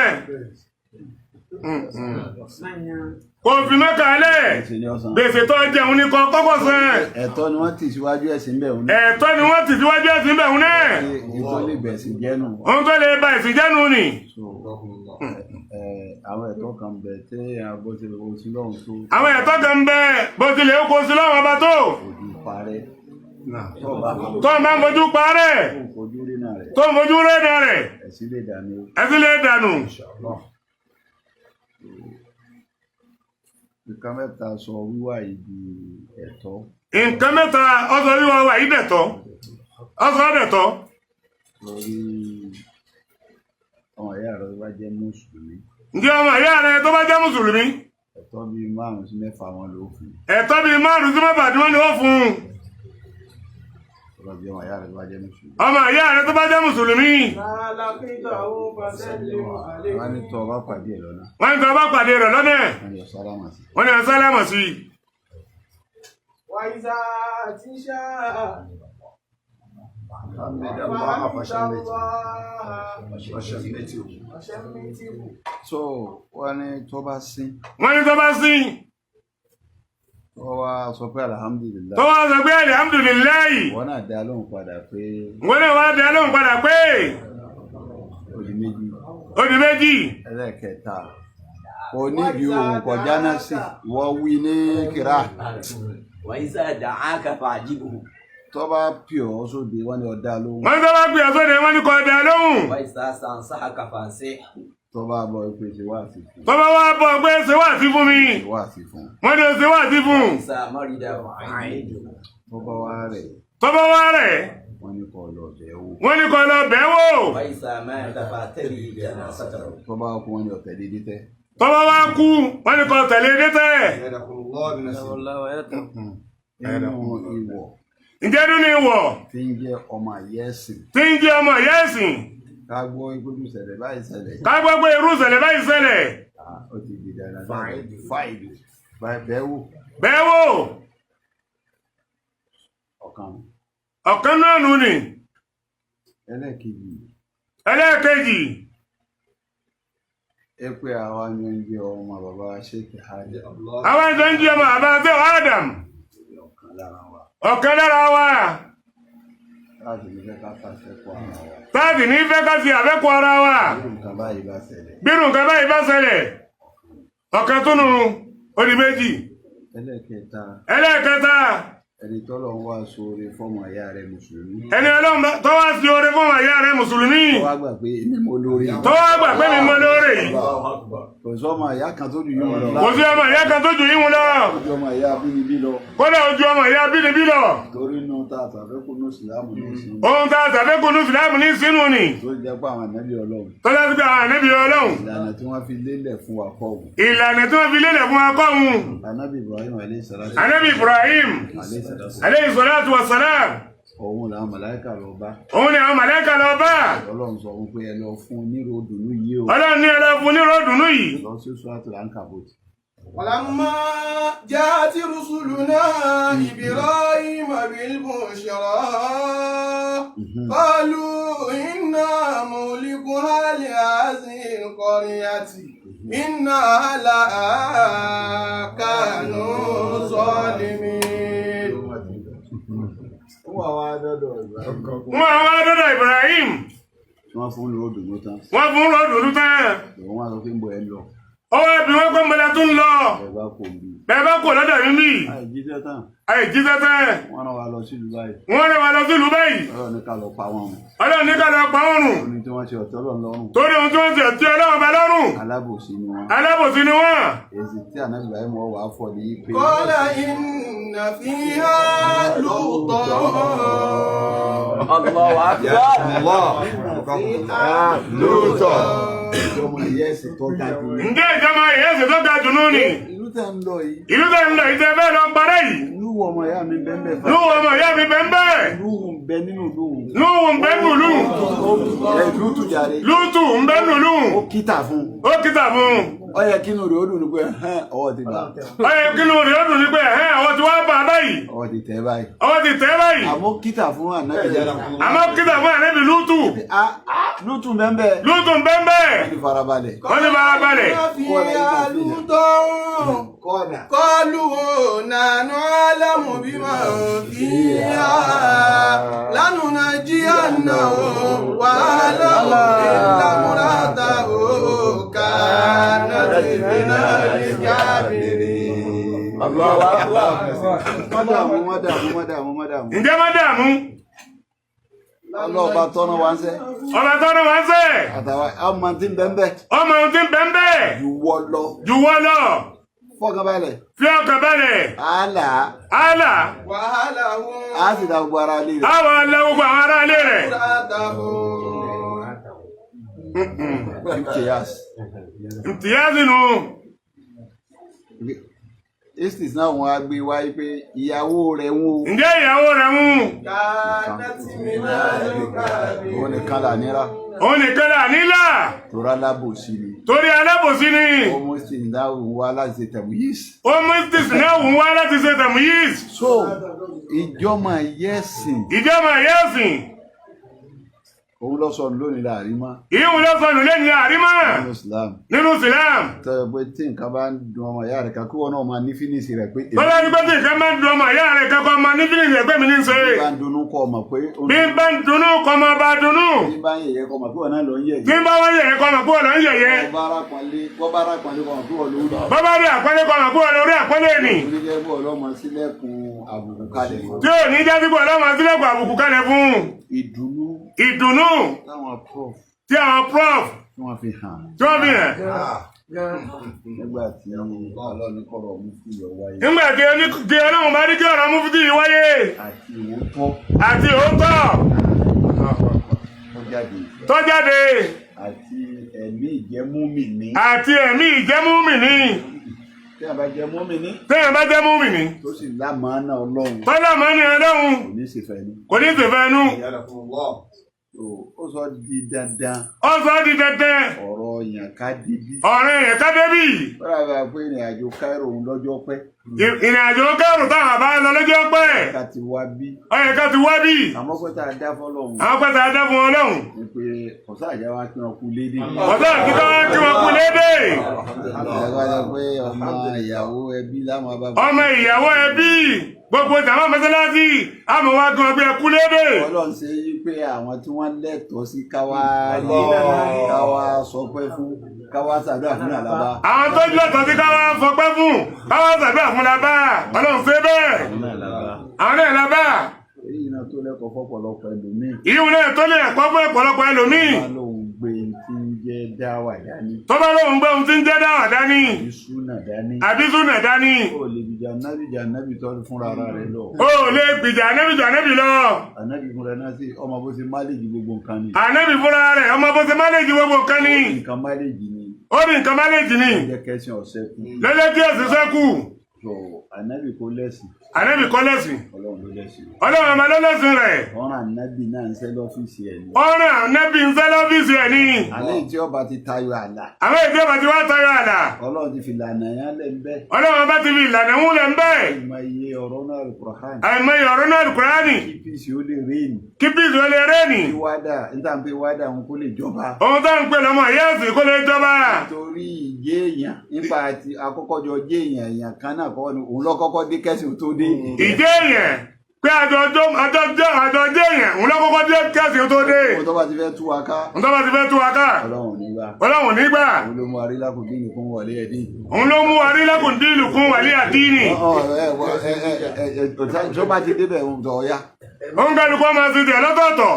Kò fi Mẹ́kà lẹ̀. Gbèsè ní ọ̀sán. Gbèsè tó jẹun ní kọ kọ́kọ́ san. Ẹ̀tọ́ ni wọ́n tì síwájú ẹ̀sìn bẹ̀ òun náà. Ẹ̀tọ́ ni wọ́n tì síwájú ẹ̀sìn bẹ̀ òun náà. Ètò lè bẹ̀sìn jẹ́nu. Ohun tó lè ba ẹ̀sìn jẹ́nu ni. So, àwọn ẹ̀tọ́ kan bẹ tẹ́ bó ti lè wo sí lọ́hùn tó. Àwọn ẹ̀tọ́ kan bẹ bó ti lè kó sí lọ́wọ́ ọba tó. Ojú parẹ́. Tó bá Tó ń bá ń fojú parẹ́. tó ń fojú rí náà rẹ̀. Tó ń fojú rédà rẹ̀. Ẹ̀sìn lè dànù. Ẹ̀sìn lè dànù. Nǹkan mẹ́ta sọ wíwá yìí di ẹ̀tọ́. Nǹkan mẹ́ta ọsọ wíwá wà yìí dẹ̀tọ́. Ọsọ dẹ̀tọ́. Lórí ọmọ ìyá rẹ̀ rẹ bá jẹ́ mùsùlùmí, Ǹjẹ́ ọmọ ìyá rẹ tó bá jẹ́ mùsùlùmí, ẹ̀tọ́ bíi márùn sí mẹ́fà wọn ló fún. Ẹ̀tọ́ bíi márùn sí mẹ́fà tí wọ́n ní ó fún un. Tó bá jẹ́ ọmọ ìyá rẹ tó bá jẹ́ mùsùlùmí. Ọmọ ìyá rẹ tó bá jẹ́ mùsùlùmí. Wọ́n ní tó o bá pàdé ẹ̀ lọ́nà, Wọ́n ní tó bá pàdé rẹ̀ lọ́nà, wọ́n ní o sálámà sí. Wọ́n ní sálámà sí i. وإذا تشاء فشمته. وشمته. So wọ́n ní tó bá sín, Wọ́n ní tó bá sín, tó wá sọ pé alhamdulillah, tó wá sọ pé alhamdulillahi, wọ́n náà dá lóhùn padà pé wọ́n náà wá dá lóhùn padà pé ó di méjì. Ó di méjì. Ẹlẹ́ẹ̀kẹta, kò nídìí òun kọjá náà sí, ìwọ wí ní kíra. وإذا دعاك فأجبه. Tó bá pì ọ́ sóde, wọ́n ní ọ̀dá lóhùn. Wọ́n ní tó bá pè ọ́ sóde, wọ́n ní kó dá lóhùn. وإذا استنصحك فانصحه. Tó bá bọ̀ pé ṣe wá sí fún, Tó bá wá bọ̀ pé ṣe wá sí fún mi, ṣe wá sí fún. Wọ́n ní o ṣe wá sí fún. وإذا مرض فأعده. Tó bá wá rẹ̀, Tó bá wá rẹ̀, wọ́n ní kó lọ bẹ̀ wò. Wọ́n ní kó lọ bẹ̀ wò. وإذا مات فاتبه جنازته. Tó bá kú, wọ́n ní ọ̀tẹ̀ dídí tẹ́. Tó bá wá kú, wọ́n ní kó tẹ̀lé dé tẹ́. Nínú ìwọ̀ Ǹjẹ́ nínú ìwọ̀ tí ń jẹ́ ọmọ ìyá ẹ̀sìn, tí ń jẹ́ ọmọ ìyá ẹ̀sìn, ká gbọ́ ìgbójú ṣẹlẹ̀ báyìí ṣẹlẹ̀, ká gbọ́ pé irú ìṣẹ̀lẹ̀ báyìí ṣẹlẹ̀, ah, ó ti di dandan fáìlì bẹ́ẹ̀ wò. Bẹ̀ wò. Ọ̀kan. Ọ̀kan náà nù ni. Ẹlẹ́ẹ̀kejì, Ẹlẹ́ẹ̀kejì, ẹ pé àwa ni ó ń jẹ́ ọmọ bàbá Sheikh Hadi, àwọn ìjọ ń jẹ́ ọmọ bàbá àti Adam, ọ̀kan lára wa, ọ̀kan lára wa, láti ní fẹ́ ká fàṣẹ kọ ara wa. Táàbì ní fẹ́ ká fi àfẹ́kù ara wa. Bí nǹkan báyìí bá ṣẹlẹ̀, Bírù nǹkan báyìí bá ṣẹlẹ̀, ọ̀kan tó nù, ó di méjì. Ẹlẹ́ẹ̀kẹta, Ẹlẹ́ẹ̀kẹta, ẹni tọ́lọ̀ ń wá sóore fọ́mọ ìyá rẹ̀ mùsùlùmí, ẹni Ọlọ́run tó wá sí oore fún ìyá rẹ̀ mùsùlùmí, tó wá gbà pé èmi mo lóore, tó wá gbà pé mi mọ lóore yìí, kò sọ́mọ ìyá kan tó jù yín lọ, kò sí ọmọ ìyá kan tó jù yín lọ, ojú ọmọ ìyá abínibí lọ, kódà ojú ọmọ ìyá bínibí lọ. Torí inú tá a tàfẹ́kù ní ìsìlámù ní ìsìn, Ohun tá a ṣàfẹ́kù ní ìsìlámù ní sínú ni, tó jẹ́ pé àwọn ànábì Ọlọ́run, tọ́lá sí pé àwọn ànábì Ọlọ́run, ìlànà tí wọ́n fi lélẹ̀ fún wa kọ́ òun. Ìlànà tí wọ́n fi lélẹ̀ fún akọ́hun, Ànábì Ibrahim alayhi salatu, ànábì Ibrahim alayhi salatu, alayhi salatu wa salam, òun làwọn màláíkà lọ bá. Òun ni àwọn màláíkà lọ bá. Ọlọ́run sọ fún pé ẹ lọ fún un nírò dùnú yìí o. Ọlọ́run ní ẹ lọ fún nírò dùnú yìí. Lọ sí Suratul Ankabut. ولما جاءت رسلنا إبراهيم بالبشرى قالوا إنا مهلك أهل هذه القرية إن أهلها كانوا ظالمين. Wọ́n wá dọ́dọ̀ Ibrahim. Wọ́n wá dọ́dọ̀ Ibrahim. Wọ́n fún un nírò dùnú tán. Wọ́n fún nírò dùnú tán. Òun wá sọ pé ń bọ̀ ẹ lọ. Ọwọ́ ẹbí wọn pé mọ́lá tún lọ. Ẹ bá kò bí. Bẹ́ẹ̀ bá kò lọ́dọ̀ mi bí. Àìjíṣẹ́ tán. Àìjíṣẹ́ tán. Wọ́n rán wa lọ sílùú báyìí. Wọ́n rán wa lọ sílùú báyìí. Ọlọ́run ní ká lọ pa wọ́n run. Ọlọ́run ní ká lọ pa wọ́n run. Oní tí wọ́n ṣe ọ̀tọ̀ Ọlọ́run lọ́rùn. Torí ohun tí wọ́n ṣe ọ̀tí Ọlọ́run bá lọ́rùn. Alábòsí ni wọ́n. Alábòsí ni wọ́n. Èsì tí ànábì Ibrahim wọ̀ wá fọ̀ ní pé. قال إن فيها لوطا. الله أكبر. Lóòótọ́. Ìjọba ìyá ẹ̀sìn tó ga jù ní. Ǹjẹ́ ìjọba ìyẹ́sìn tó ga jù nù ni? Ìlú tẹ̀ ń lọ yìí. Ìlú tẹ̀ ń lọ yìí tẹ́ fẹ́ lọ parẹ́ yìí. Núhù ọmọ ìyá mi bẹ́ẹ̀ bẹ́ẹ̀. Núhù ọmọ ìyá mi bẹ́ẹ̀ bẹ́ẹ̀. Núhù ń bẹ nínú ìlú òun. Núhù ń bẹ nùlù. Ẹ Lútù jàre. Lútù ń bẹ nùlù. Ó kíta fún un. Ó kíta fún un. Ó yẹ kínú rẹ̀ ó dùn ní pé ẹ̀hẹ́n ọwọ́ ti bà. Ó yẹ kínú rẹ̀ ó dùn ní pé ẹ̀hẹ́n ọwọ́ ti wá bà báyìí. Ọwọ́ ti tẹ̀ báyìí. Ọwọ́ ti tẹ̀ báyìí. Àmọ́ kíta fún ànábì jáde. Àmọ́ kíta fún ànábì Lútù. Lútù bẹ́ẹ̀ bẹ́ẹ̀. Lútù ń bẹ bẹ́ẹ̀. Wọ́n ti farabalẹ̀. Wọ́n ti farabalẹ̀. فيها لوطا. Kọ́ọ̀dà. قالوا نحن أعلم بمن فيها لننجينه وأهله إلا امرأته كانت من الكافرين. الله أكبر. Má dààmú, má dààmú, má dààmú, má dààmú. Ǹjẹ́ má dààmú. Ọlọ́ọ̀bá tọ́nà wá ń sẹ́. Ọba tọ́nà wá ń sẹ́. Àtàwọn ọmọ tí ń bẹ́ẹ̀ bẹ́ẹ̀. Ọmọ ohun tí ń bẹ bẹ́ẹ̀. Ìwọ lọ. Jùwọ́ lọ. Fọkàn balẹ̀. Fi ọkàn balẹ̀. Àlà. Àlà. وأهله Á sì dá gbogbo ara lé rẹ̀. Àwọn alẹ́ gbogbo àwọn ará ilé rẹ̀. امرأته. Imtiyaz. Imtiyazi nù. Istis náà wọn á gbé wáyé pé ìyàwó rẹ̀ ń wo. Ǹjẹ́ ìyàwó rẹ̀ ń Òun nìkan là nira. Òun nìkan là nílà. Torá lábòsí ni. Torí alábòsí ni. Ó mú istis náà wá láti ṣe tẹ̀mú yìí. Ó mú istis náà wù wá láti ṣe tẹ̀mú yìí. So ìjọmọ̀ yẹ́sìn. Ìjọba yẹ́sìn. Òun lọ sọnù lónìí láàrin mọ́. Ìhun ló sọnù lẹ́yìn àrímọ́. Nínú Islam. Nínú Islam. Tọ́jọ́ pé tí nǹkan bá ń dun ọmọ ìyá rẹ̀ kan kí wọn náà máa ní fínísì rẹ̀ pé. Bọ́lá ní pé tí nǹkan máa ń dun ọmọ ìyá rẹ̀ kankan máa ní fínísì ẹgbẹ́ mi ní ṣe. Bí bá ń dunnú kọ́ ọmọ pé. Bí bá ń dunnú kọ́ ọmọ bá dunnú. Bí bá ń yẹ̀yẹ́ kọ́ ọmọ pé wọn náà lọ ń yẹ̀yẹ́. Bí bá wọ́n yẹ̀yẹ́ kọ́ ọmọ pé wọn lọ ń yẹ̀yẹ́. Bọ́ bá rápọ̀nlé kọ́ ọmọ pé wọn lórí. Bọ́ bá rí àpọ́nlé kọ́ ọmọ pé wọn lórí àpọ́nlé ni. Oníjẹ́ bọ́ ọlọ́mọ sílẹ̀kùn àbùkù kalẹ̀ fún. Tí ò ní jẹ́ sípò ọlọ́mọ sílẹ̀kùn àbùkù kalẹ̀ fún. Ìdùnnú. Ìdùnnú. Táwọn prof. Tí àwọn prof. Tí wọ́n fi hàn. Tí wọ́n fi hàn. Nígbà tí Ọlọ́run kọ̀rọ̀ mufti yọ wáyé. Nígbà tí Ọlọ́run bá ní kí ọ̀rọ̀ mufti yìí wáyé. Àti òótọ́. Àti òótọ́. Tó jáde. Tó jáde. Àti ẹ̀mí ìjẹ́múmìní. Àti ẹ̀mí ìjẹ́múmìní. Tí a bá jẹ́ múmìní. Tí a bá jẹ́ múmìní. Tó sì lámàánà Ọlọ́run. Tó lámàánà Ọlọ́run. Kò ní ṣèfẹ́ inú. Kò ní ṣèfẹ́ inú. Ó sọ di dandan. Ó sọ di dandan. Ọ̀rọ̀ yàn ká débí. Ọ̀rọ̀ yàn ká débí. Bọ́lá bá pé ìrìn àjò Cairo òun lọ́jọ́ pẹ́. Ìrìn àjò Cairo táwọn bá lọ lọ́jọ́ pẹ́. Ká ti wá bí. Ó yẹ ká ti wá bí. Àmọ́ pé tá a dá fọ́lọ́hun. Àwọn pé tá a dá fún Ọlọ́hun. Ní pé ọ̀sán àjà wa kí wọn kú lédè. Ọ̀sán àti ká kí wọn kú lédè. Ìyàwó ayọ̀ pé ọmọ ìyàwó ẹbí láwọn bá. Ọmọ ìyàwó ẹbí gbogbo jàmá mọ́sálásí àmọ́ wa gan bí ẹkú lédè. Ọlọ́run ṣe yí pé àwọn tí wọ́n lẹ́tọ̀ọ́ sí káwá rí káwá sọpẹ́ fún káwá ṣàdúrà fún àlábá. Àwọn tó lẹ́tọ̀ọ́ sí káwá fọpẹ́ fún káwá ṣàdúrà fún làbá Ọlọ́run ṣe bẹ́ẹ̀. Àwọn náà làbá. Èyí náà tó lẹ́kọ̀ọ́ fọ́pọ̀lọpọ̀ ẹlòmíì. Ìyún náà tó lè ẹ̀kọ́ fún ọ̀pọ̀lọpọ̀ ẹlòmíì. Tó bá lóun gbé ohun tí ń jẹ́ dáwà dání. Tó bá lóun gbé ohun tí ń jẹ́ dáwà dání. Àbí súnà dání. Àbí súnà dání. Ó lè gbìjà nábì jà nábì tọ́jú fúnra ara rẹ̀ lọ. Ó lè gbìjà nábì jà nábì lọ. Ànábì fúnra náà sí ọmọ bó ṣe máléjì gbogbo nǹkan ni. Ànábì fúnra rẹ̀ ọmọ bó ṣe máléjì gbogbo nǹkan ni. Ó ní nǹkan máléjì ni. Ó ní nǹkan máléjì ni. Ó jẹ́ kẹ́sìn ọ̀sẹ̀ kù. Lọ́jọ́ kí ẹ̀sìn sẹ́kù. So ànábì kò lẹ́sìn. Ànábì kọ́ lẹ́sìn. Ọlọ́run ló lẹ́sìn. Ọlọ́run ọmọ ló lẹ́sìn rẹ̀. Ọ̀ràn ànábì náà ń ṣe lọ́fíìsì ẹ̀ ni. Ọ̀ràn ànábì ń ṣe lọ́fíìsì ẹ̀ ni. Àlẹ́ ìtí ọba ti tayọ àlà. Àwọn ìtí ọba ti wá tayọ àlà. Ọlọ́run ti fi ìlànà yẹn lẹ̀ ń bẹ́. Ọlọ́run ọba ti fi ìlànà ń lẹ̀ ń bẹ́. Àìmọye ọ̀rọ̀ náà Al-Qur'an. Àìmọye ọ̀rọ̀ náà Al-Qur'ani. Kí píìsì ó lè réènì. Kí píìsì ó lè réènì. Kí wádà níta ń pè wádà òun kó lè jọba. Ohun tá ń pè lọ́mọ ìyá ẹ̀sìn kó lè jọba. Torí ìjẹ́ èèyàn nípa àti akọ́kọ́jọ jẹ́ èèyàn èèyàn kan náà kọ́ ni òun lọ́kọ́kọ́ dé kẹ́sìn tó dé. Ìjẹ́ èèyàn pé àjọ jẹ́ èèyàn òun lọ́kọ́kọ́ dé kẹ́sìn tó dé. Ohun tó bá ti fẹ́ tú wa ká. Ohun tó bá ti fẹ́ tú wa ká. Ọlọ́run ní gbà. Ọlọ́run ní gbà. Òun ló mú arílákùn díìnì kún wọlé ẹ̀dín. Òun ló mú arílákùn díìnì kún wọlé àdínì. Tó bá ti débẹ̀ òun tọ̀ ya. Òun kálukú ọmọ ti tẹ̀ lọ́tọ̀ọ̀tọ̀.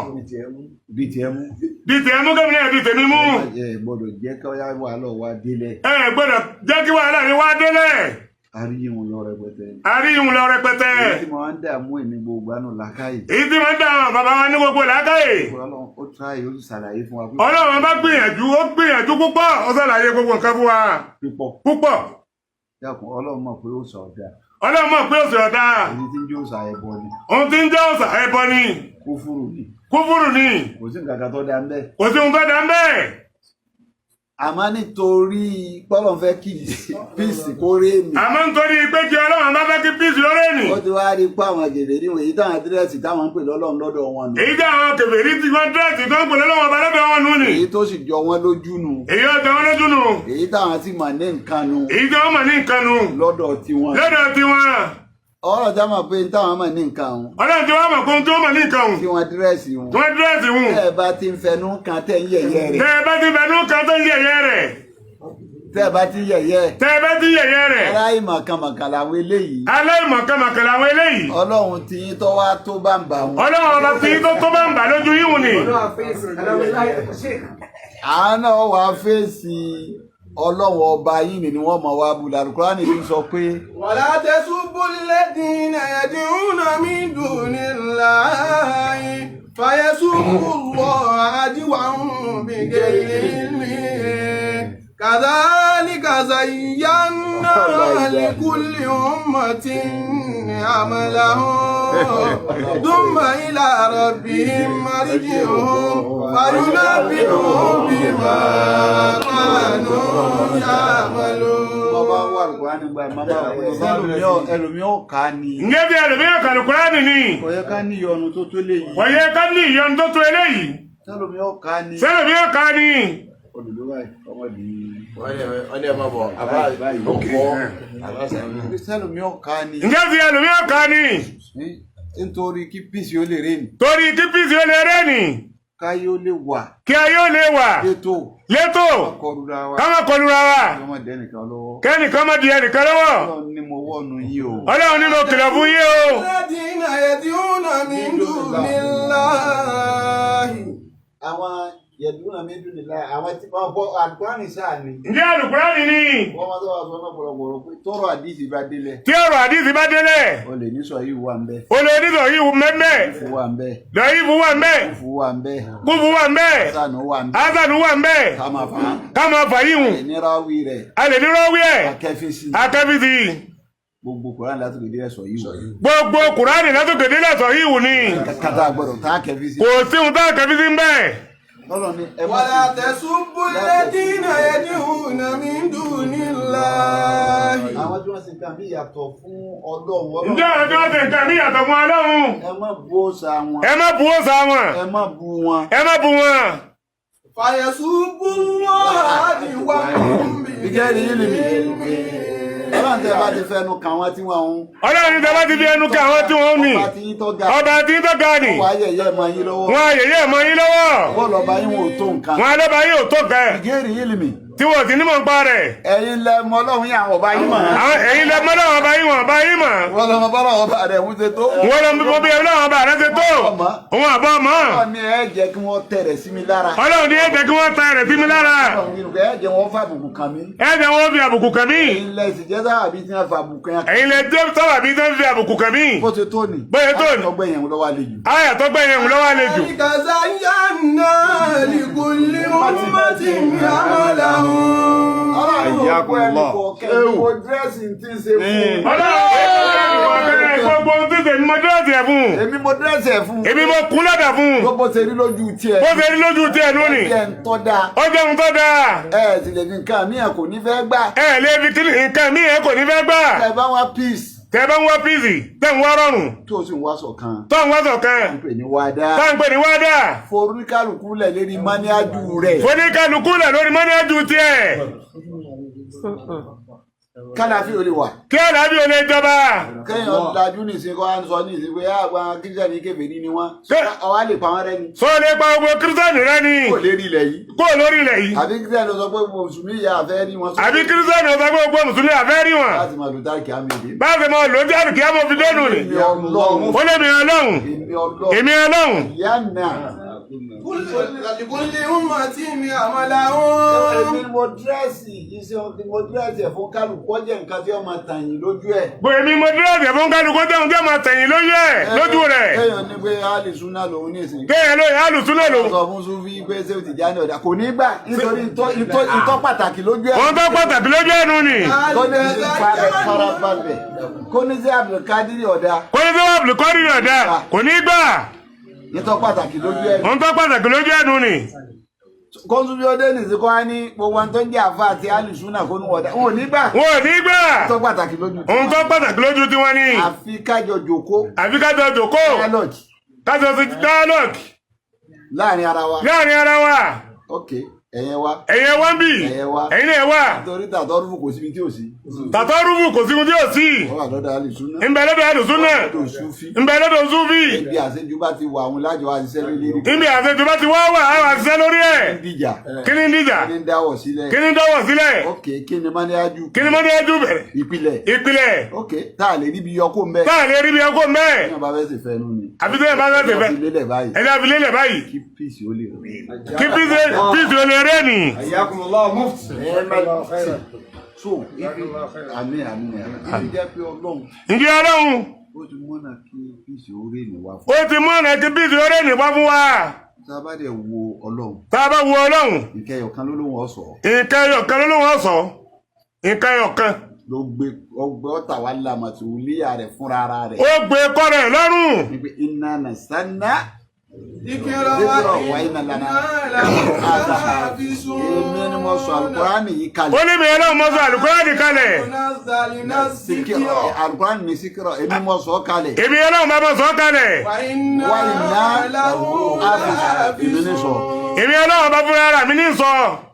Bí tiẹ̀ mú. Bí tiẹ̀ mú kẹ́mi náà bí tèmi mú. Ẹ gbọ́dọ̀ jẹ́ kí wàhálà wa délẹ̀. Ẹ gbọ́dọ̀ jẹ́ kí wàhálà mi wá délẹ̀. Àríyìn lọ rẹpẹtẹ. Àríyìn lọ rẹpẹtẹ. Èyí tí mo máa ń dààmú èmi gbogbo àánú làákàyè. Èyí tí mo ń dààmú bàbá wa ní gbogbo làákàyè. Ọlọ́run ó tíráyè ó sì ṣàlàyé fún wa. Ọlọ́run bá gbìyànjú ó gbìyànjú púpọ̀ ó ṣàlàyé gbogbo nǹkan fún wa. Púpọ̀. Púpọ̀. Dákun Ọlọ́run mọ̀ pé ó sọ ọ̀dà. Ọlọ́run mọ̀ pé ó sọ ọ̀dà. Èyí tí ń jẹ́ òòṣà ẹbọ ni. Ohun tí ń jẹ́ òòṣà ẹbọ ni. Kúfúrù ni. Kúfúrù ni. Kò sí nǹkan kan tó dá ń bẹ́ẹ̀. Kò sí ohun tó dá ń bẹ́ẹ̀. Àmọ́ nítorí pọ́lọ́n fẹ́ kí píìsì kó réènì. Àmọ́ nítorí pé kí Ọlọ́run bá fẹ́ kí píìsì ó réènì. Ó ti wá rí pé àwọn gèdè níwọ̀n èyí táwọn dírẹ́sì táwọn ń pè lọ́lọ́run lọ́dọ̀ wọn nù. Èyí tí àwọn kèfèrí tí wọ́n dírẹ́sì tó ń pè lọ́lọ́run ọba lọ́dọ̀ wọn nù ni. Èyí tó sì jọ wọ́n lójú nù. Èyí ó jọ wọ́n lójú nù. Èyí táwọn ti mọ̀ ní nǹkan nù. Èyí tí wọ́n mọ̀ ní nǹkan nù. Lọ́dọ̀ tiwọn. Lọ́dọ̀ tiwọn. Ọ̀rọ̀ já mọ̀ pé táwọn mọ̀ ní nǹkan òun. Ọlọ́run tí wọ́n mọ̀ pé ohun tí wọ́n mọ̀ ní nǹkan òun. Tí wọ́n dírẹ́sì òun. Tí wọ́n dírẹ́sì òun. Tẹ́ ẹ bá ti ń fẹnu kan tẹ́ ń yẹ̀yẹ́ rẹ̀. Tẹ́ ẹ bá ti fẹnu kan tẹ́ ń yẹ̀yẹ́ rẹ̀. Tẹ́ ẹ bá ti yẹ̀yẹ́. Tẹ́ ẹ bá ti yẹ̀yẹ́ rẹ̀. Aláìmọ̀kànmọ̀kàn làwọn eléyìí. Aláìmọ̀kànmọ̀kàn làwọn eléyìí. Ọlọ́run tí yín tó wá tó bá ń bà wọn. Ọlọ́run ọba tí yín tó bá ń bà lójú yín ni. Àwọn náà wàá fèsì Ọlọ́run ọba yìí ni wọ́n mọ̀ wá bu Al-Qur'ani ní sọ pé. Wala tasubbu alladhina yad'una min dunillahi فيسبوا الله عدوا بغير علم كذلك زينا لكل أمة عملهم ثم إلى ربهم مرجعهم فينبئهم بما كانوا يعملون. Bàbá wà Kùránì gba ìmọ̀ ẹlòmí ọ̀ka ni. Ǹjẹ́ bí ẹlòmíràn kàlù Kùránì ni? Kò yẹ ká ní ìyọnu tó tó léyìí. Kò yẹ ká ní ìyọnu tó tó eléyìí. Tẹ́lòmí ọ̀ka ni. Sẹ́lòmíràn ká ní. Olùdó báyìí, ọmọdé. Wọ́n ní ẹ máa bọ̀ àbá Báyìí. ọkọ̀ àbá sàmì. Tẹ́lòmí ọ̀ka ni. Ǹjẹ́ bí ẹlòmíràn ká ní? Nítorí kí píìsì ó lè rè ní. Torí kí píìsì ó lè rẹ́ nì. Káyé ó lè wà. Kí ayé ó lè wà. Létò. Létò. Kọlura wa. Ká má kọlura wa. Ọmọdé nìkan lọ́wọ́. Kẹ́nìkan má di ẹnìkan lọ́wọ́. Ọlọ́run ní mo wọ́nu yín o. Ọlọ́run ní mo kìlọ̀ fún yín o. الذين يدعون من دون الله Àwọn yẹ̀dúnà mi dùn nílá àwọn tí wọ́n bọ́ àlùkùránì sáà ni. Ǹjẹ́ àlùkùránì ni? Wọ́n máa sábà sọ lọ́pọ̀lọpọ̀ pé tọ́rọ̀ àdìsí bá délẹ̀. Tí ọ̀rọ̀ àdìsí bá délẹ̀. O lè ní sọ yìí wà ń bẹ́. O lè ní sọ yìí mẹ́mẹ́. Fún wà ń bẹ́. Lọ́yìnbó wà ń bẹ́. Fún wà ń bẹ́. Kúfù wà ń bẹ́. Sànù wà ń bẹ́. Ásànù wà ń bẹ́. Ká máa fà á. Ká máa fà yíhun. Lè ní ráwí rẹ̀. A lè ní rọ́wí ẹ̀. Akẹ́físì. Akẹ́físì. Gbogbo Kùránì látòkè délẹ̀ sọ yìí wò. Gbogbo Kùránì látòkè délẹ̀ sọ yìí wù ni. Kàtà gbọ́dọ̀ tá akẹ́físì. Kò sí ohun tá akẹ́físì ń bẹ́. Lọ́lọ́ ni ẹ má ولا تسبوا الذين يدعون من دون الله Àwọn tí wọ́n sì nǹkan bí ìyàtọ̀ fún Ọlọ́run. Ǹjẹ́ àwọn tí wọ́n ti nǹkan mí yàtọ̀ fún Ọlọ́run? Ẹ má bú òòṣà wọn. Ẹ má bu òòṣà wọn. Ẹ má bú wọn. Ẹ má bu wọn. فيسبوا الله عدوا Bígẹ́rì yìí mi. Ọlọ́run tẹ́ bá ti fẹnu kàn wọ́n tí wọ́n ń. Ọlọ́run ní tẹ́ bá ti fi ẹnu kà àwọn tí wọ́n ní. Ọba tí yín tó ga. Ọba tí ń tọ́ka nì. Wọ́n ayẹyẹ mọ yín lọ́wọ́. Wọn ayẹyẹ mọ yín lọ́wọ́. Bọ́ọ̀lù ọba yín wò tó nǹkan. Wọn alọ́ba yóò tó kẹ́. Bígẹ́rì yìí mi. Tí wọ́n sì ní mọ̀ ń pa rẹ̀. Ẹ̀yin lẹ mọ Ọlọ́run yín àwọn ọba yín mọ̀. Àwọn ẹ̀yin lẹ mọ́ lọ́wọ́ ọba yín wọ̀n ọba yín mọ̀. Wọ́n lọ́mọ bọ́lá ọba rẹ̀ ń ṣe tó. Wọ́n lọ bí bí ọlọ́run ọba rẹ̀ ṣe tó. Òun àbọ̀ mọ́. Ọlọ́run ni ẹ jẹ́ kí wọ́n tẹ̀rẹ̀ sí mi lára. Ọlọ́run ní ẹ jẹ́ kí wọ́n ta rẹ̀ sí mi lára. Ọlọ́run ni ẹ jẹ́ wọ́n fàbùkù kàn mí. Ẹ jẹ́ wọ́n fi àbùkù kàn mí. Ẹ̀yin lẹ sì jẹ́ sábàbí tí wọ́n fàbùkù yẹn. Ẹ̀yin lẹ jẹ́ sábàbí tí wọ́n fi àbùkù kàn mí. Bó ṣe tó ni. Bóyá tó ni. Ọgbẹ́ yẹn lọ́wọ́ àlejò. Àyà tó gbẹ̀yìn òun lọ́wọ́ àlejò. ذلك زينا لكل أمة عملهم Ọlọ́run ò kọ́ ẹnì kọ̀ọ̀kan mo dírẹ́sì tí ń ṣe fún. Ọlọ́run gbogbo ohun tí tèmi mo dírẹ́sì ẹ̀ fún. Èmi mo dírẹ́sì ẹ̀ fún. Èmi mo kún lọ́dà fún. Bó bó ṣe rí lójú tiẹ̀. Bó ṣe rí lójú tiẹ̀ lónìí. Ẹ ń tọ́ da. Ó jẹ́ ohun tó dáa. Ẹ sì lè fi nǹkan míì kò ní fẹ́ gbà. Ẹ lè fi kí nǹkan míì ẹ kò ní fẹ́ gbà. Ẹ bá wá peace Tẹ bá ń wá píìsì, tẹ ń wá rọrùn, tó o sì ń wá ṣọ̀kan. tó ń wá ṣọ̀kan, Ń pè ní wádà. tá ń pè ní wádà. Foríkálukú lẹ̀ lérí máníájú rẹ̀. Foníkálukú lẹ̀ lórí mọ́níájú tiẹ̀. Kálàfí ò lè wà. Kí àlàáfíà ò lè jọba. Kéèyàn lajú nìsín kọ́ á ń sọ nìsín pé àgbà kírísítẹ́nì kèfèrí ni wọ́n. Àwa lè pa wọ́n rẹ́ ni. Sọ lè pa gbogbo kírísítẹ́nì rẹ ni. Kò lérí ilẹ̀ yìí. Kó lórí ilẹ̀ yìí. Àbí kírísítẹ́nì ló sọ pé mùsùlùmí ìyá àfẹ́ rí wọn. Àbí kírísítẹ́nì ló sọ pé gbogbo mùsùlùmí àfẹ́ rí wọn. Láti máa lò dáàkì àmì èdè. Bá a ṣe máa lò ó tí àlùkí àmọ́ fi dénú ni. Èmi Ọlọ́run. Ó lè mi Ọlọ́run. Èmi Ọlọ́run. Èmi Ọlọ́run. Ìyá náà. لكل أمة عملهم Èmi mo dírẹ́sì iṣẹ́ ohun tí mo dírẹ́sì ẹ̀ fún kálukú ọjẹ́ nǹkan tí ó máa tàn yín lójú ẹ̀. Bó èmi mo dírẹ́sì ẹ̀ fún kálukú tẹ̀hún tí ó máa tẹ̀yìn lójú ẹ̀ lójú rẹ̀. Kéèyàn ní pé alìsúná lòun ní ìsìn. Kéèyàn lóye alùsúnà lòun. Sọ fún Súfí pé ṣé o ti já ní ọ̀dà kò ní gbà nítorí ìtọ́ pàtàkì lójú ẹ̀. Wọ́n tó pàtàkì lójú ẹnu ni. Kó ní sí farabalẹ̀ kó ní sí Abdulkadiri ọ̀dà Kó ní sí Abdulkadir ọ̀dà kò ní gbà. ìtọ́ pàtàkì lójú ẹ̀. Wọ́n tó pàtàkì lójú ẹnu ni. Kó Súfí ọdẹ nìsín kó wá ní gbogbo àwọn tó ń jẹ́ àfa àti alìsúná kó ní ọ̀dà wọn ò ní gbà. Wọn ò ní gbà. Ìtọ́ pàtàkì lójú tí Ohun tó pàtàkì lójú tiwọn ni. àfi kájọ jòkó Àfi kájọ jòkó. dialogue Kájọ sí dialogue láàrin ara wa. láàrin ara wa. Ok ẹ̀yẹn wa Ẹ̀yin wá ń bì. Ẹ̀yin wá. Ẹ̀yin náà wà. nítorí tàtọ́rùfù kò síbi tí ò sí. Tàtọ́ rúfù kò sí ohun tí ò sí. Wọ́n wà lọ́dọ̀ alìsúná Ń bẹ lọ́dọ̀ alùsúnà. lọ́dọ̀ Súfí. Ń bẹ lọ́dọ̀ Súfì. Ibi àṣejù bá ti wà àwọn lájọ àṣiṣẹ́ lórí Ibi àṣejù bá ti wá wà á wà ṣiṣẹ́ lórí ẹ̀. díjà Kí ni ń dìjà? kí ni ń dáwọ̀ sílẹ̀ Kí ni ń dọ́wọ̀ sílẹ̀? ok kí ni mọ́níájú Kí ni mọ́ni ẹjú bẹ̀rẹ̀? ìpìlẹ̀ Ìpìlẹ̀. ok tá a lè ríbi yọkó ń bẹ́ Táà lè rí bí ọkọ̀ mẹ́. ní ọba fẹ́ sì fẹ́ nu ni Àfi tó yẹ bá fẹ́ sì fẹ́. fi lélẹ̀ báyìí Ẹ̀dá fi lélẹ̀ báyìí. kí peace ó lè rí. Kí píìsì ó lè rẹ́ nì. Hayyakumullah mufti. so ibi àmì àmì àmì ibi jẹ́ pé Ọlọ́run Ǹjẹ́ Ọlọ́run ó ti mọ́nà kí peace orí ni wá fún. Ó ti mú ọ̀nà kí peace orí nìwá fún wa. Tá a bá dẹ̀ wo Ọlọ́run, Tá a bá wo Ọlọ́run, nǹkan ẹyọ kan ló lóun ọ̀sọ̀. Nǹkan ẹyọ kan ló lóun ọ̀sọ̀, nǹkan ẹyọ kan. Ló gbé ọgbẹ́ ọ̀tà wa lamàtì wúlíyà rẹ̀ fúnra ara rẹ̀. Ó gbé kọ́rẹ̀ lọ́rùn. Ní pé iná nà sanná Ìkìrọ̀ zikirọ̀ wà iná lana làhàfisùn. Èmi ni mo sọ alukurani yìí Ó kalẹ̀. ní mi Ọlọ́run mọ́ sọ àlùkùránì kalẹ̀. Nazzalna Sikirọ̀, alukurani ni sikirọ̀, èmi mo sọ kalẹ̀. Èmi Ọlọ́run bá mọ́ sọ kalẹ̀. Wa inna Wà iná lahu èmi ní sọ. Èmi Ọlọ́run bá fúnra ara mi ní sọ.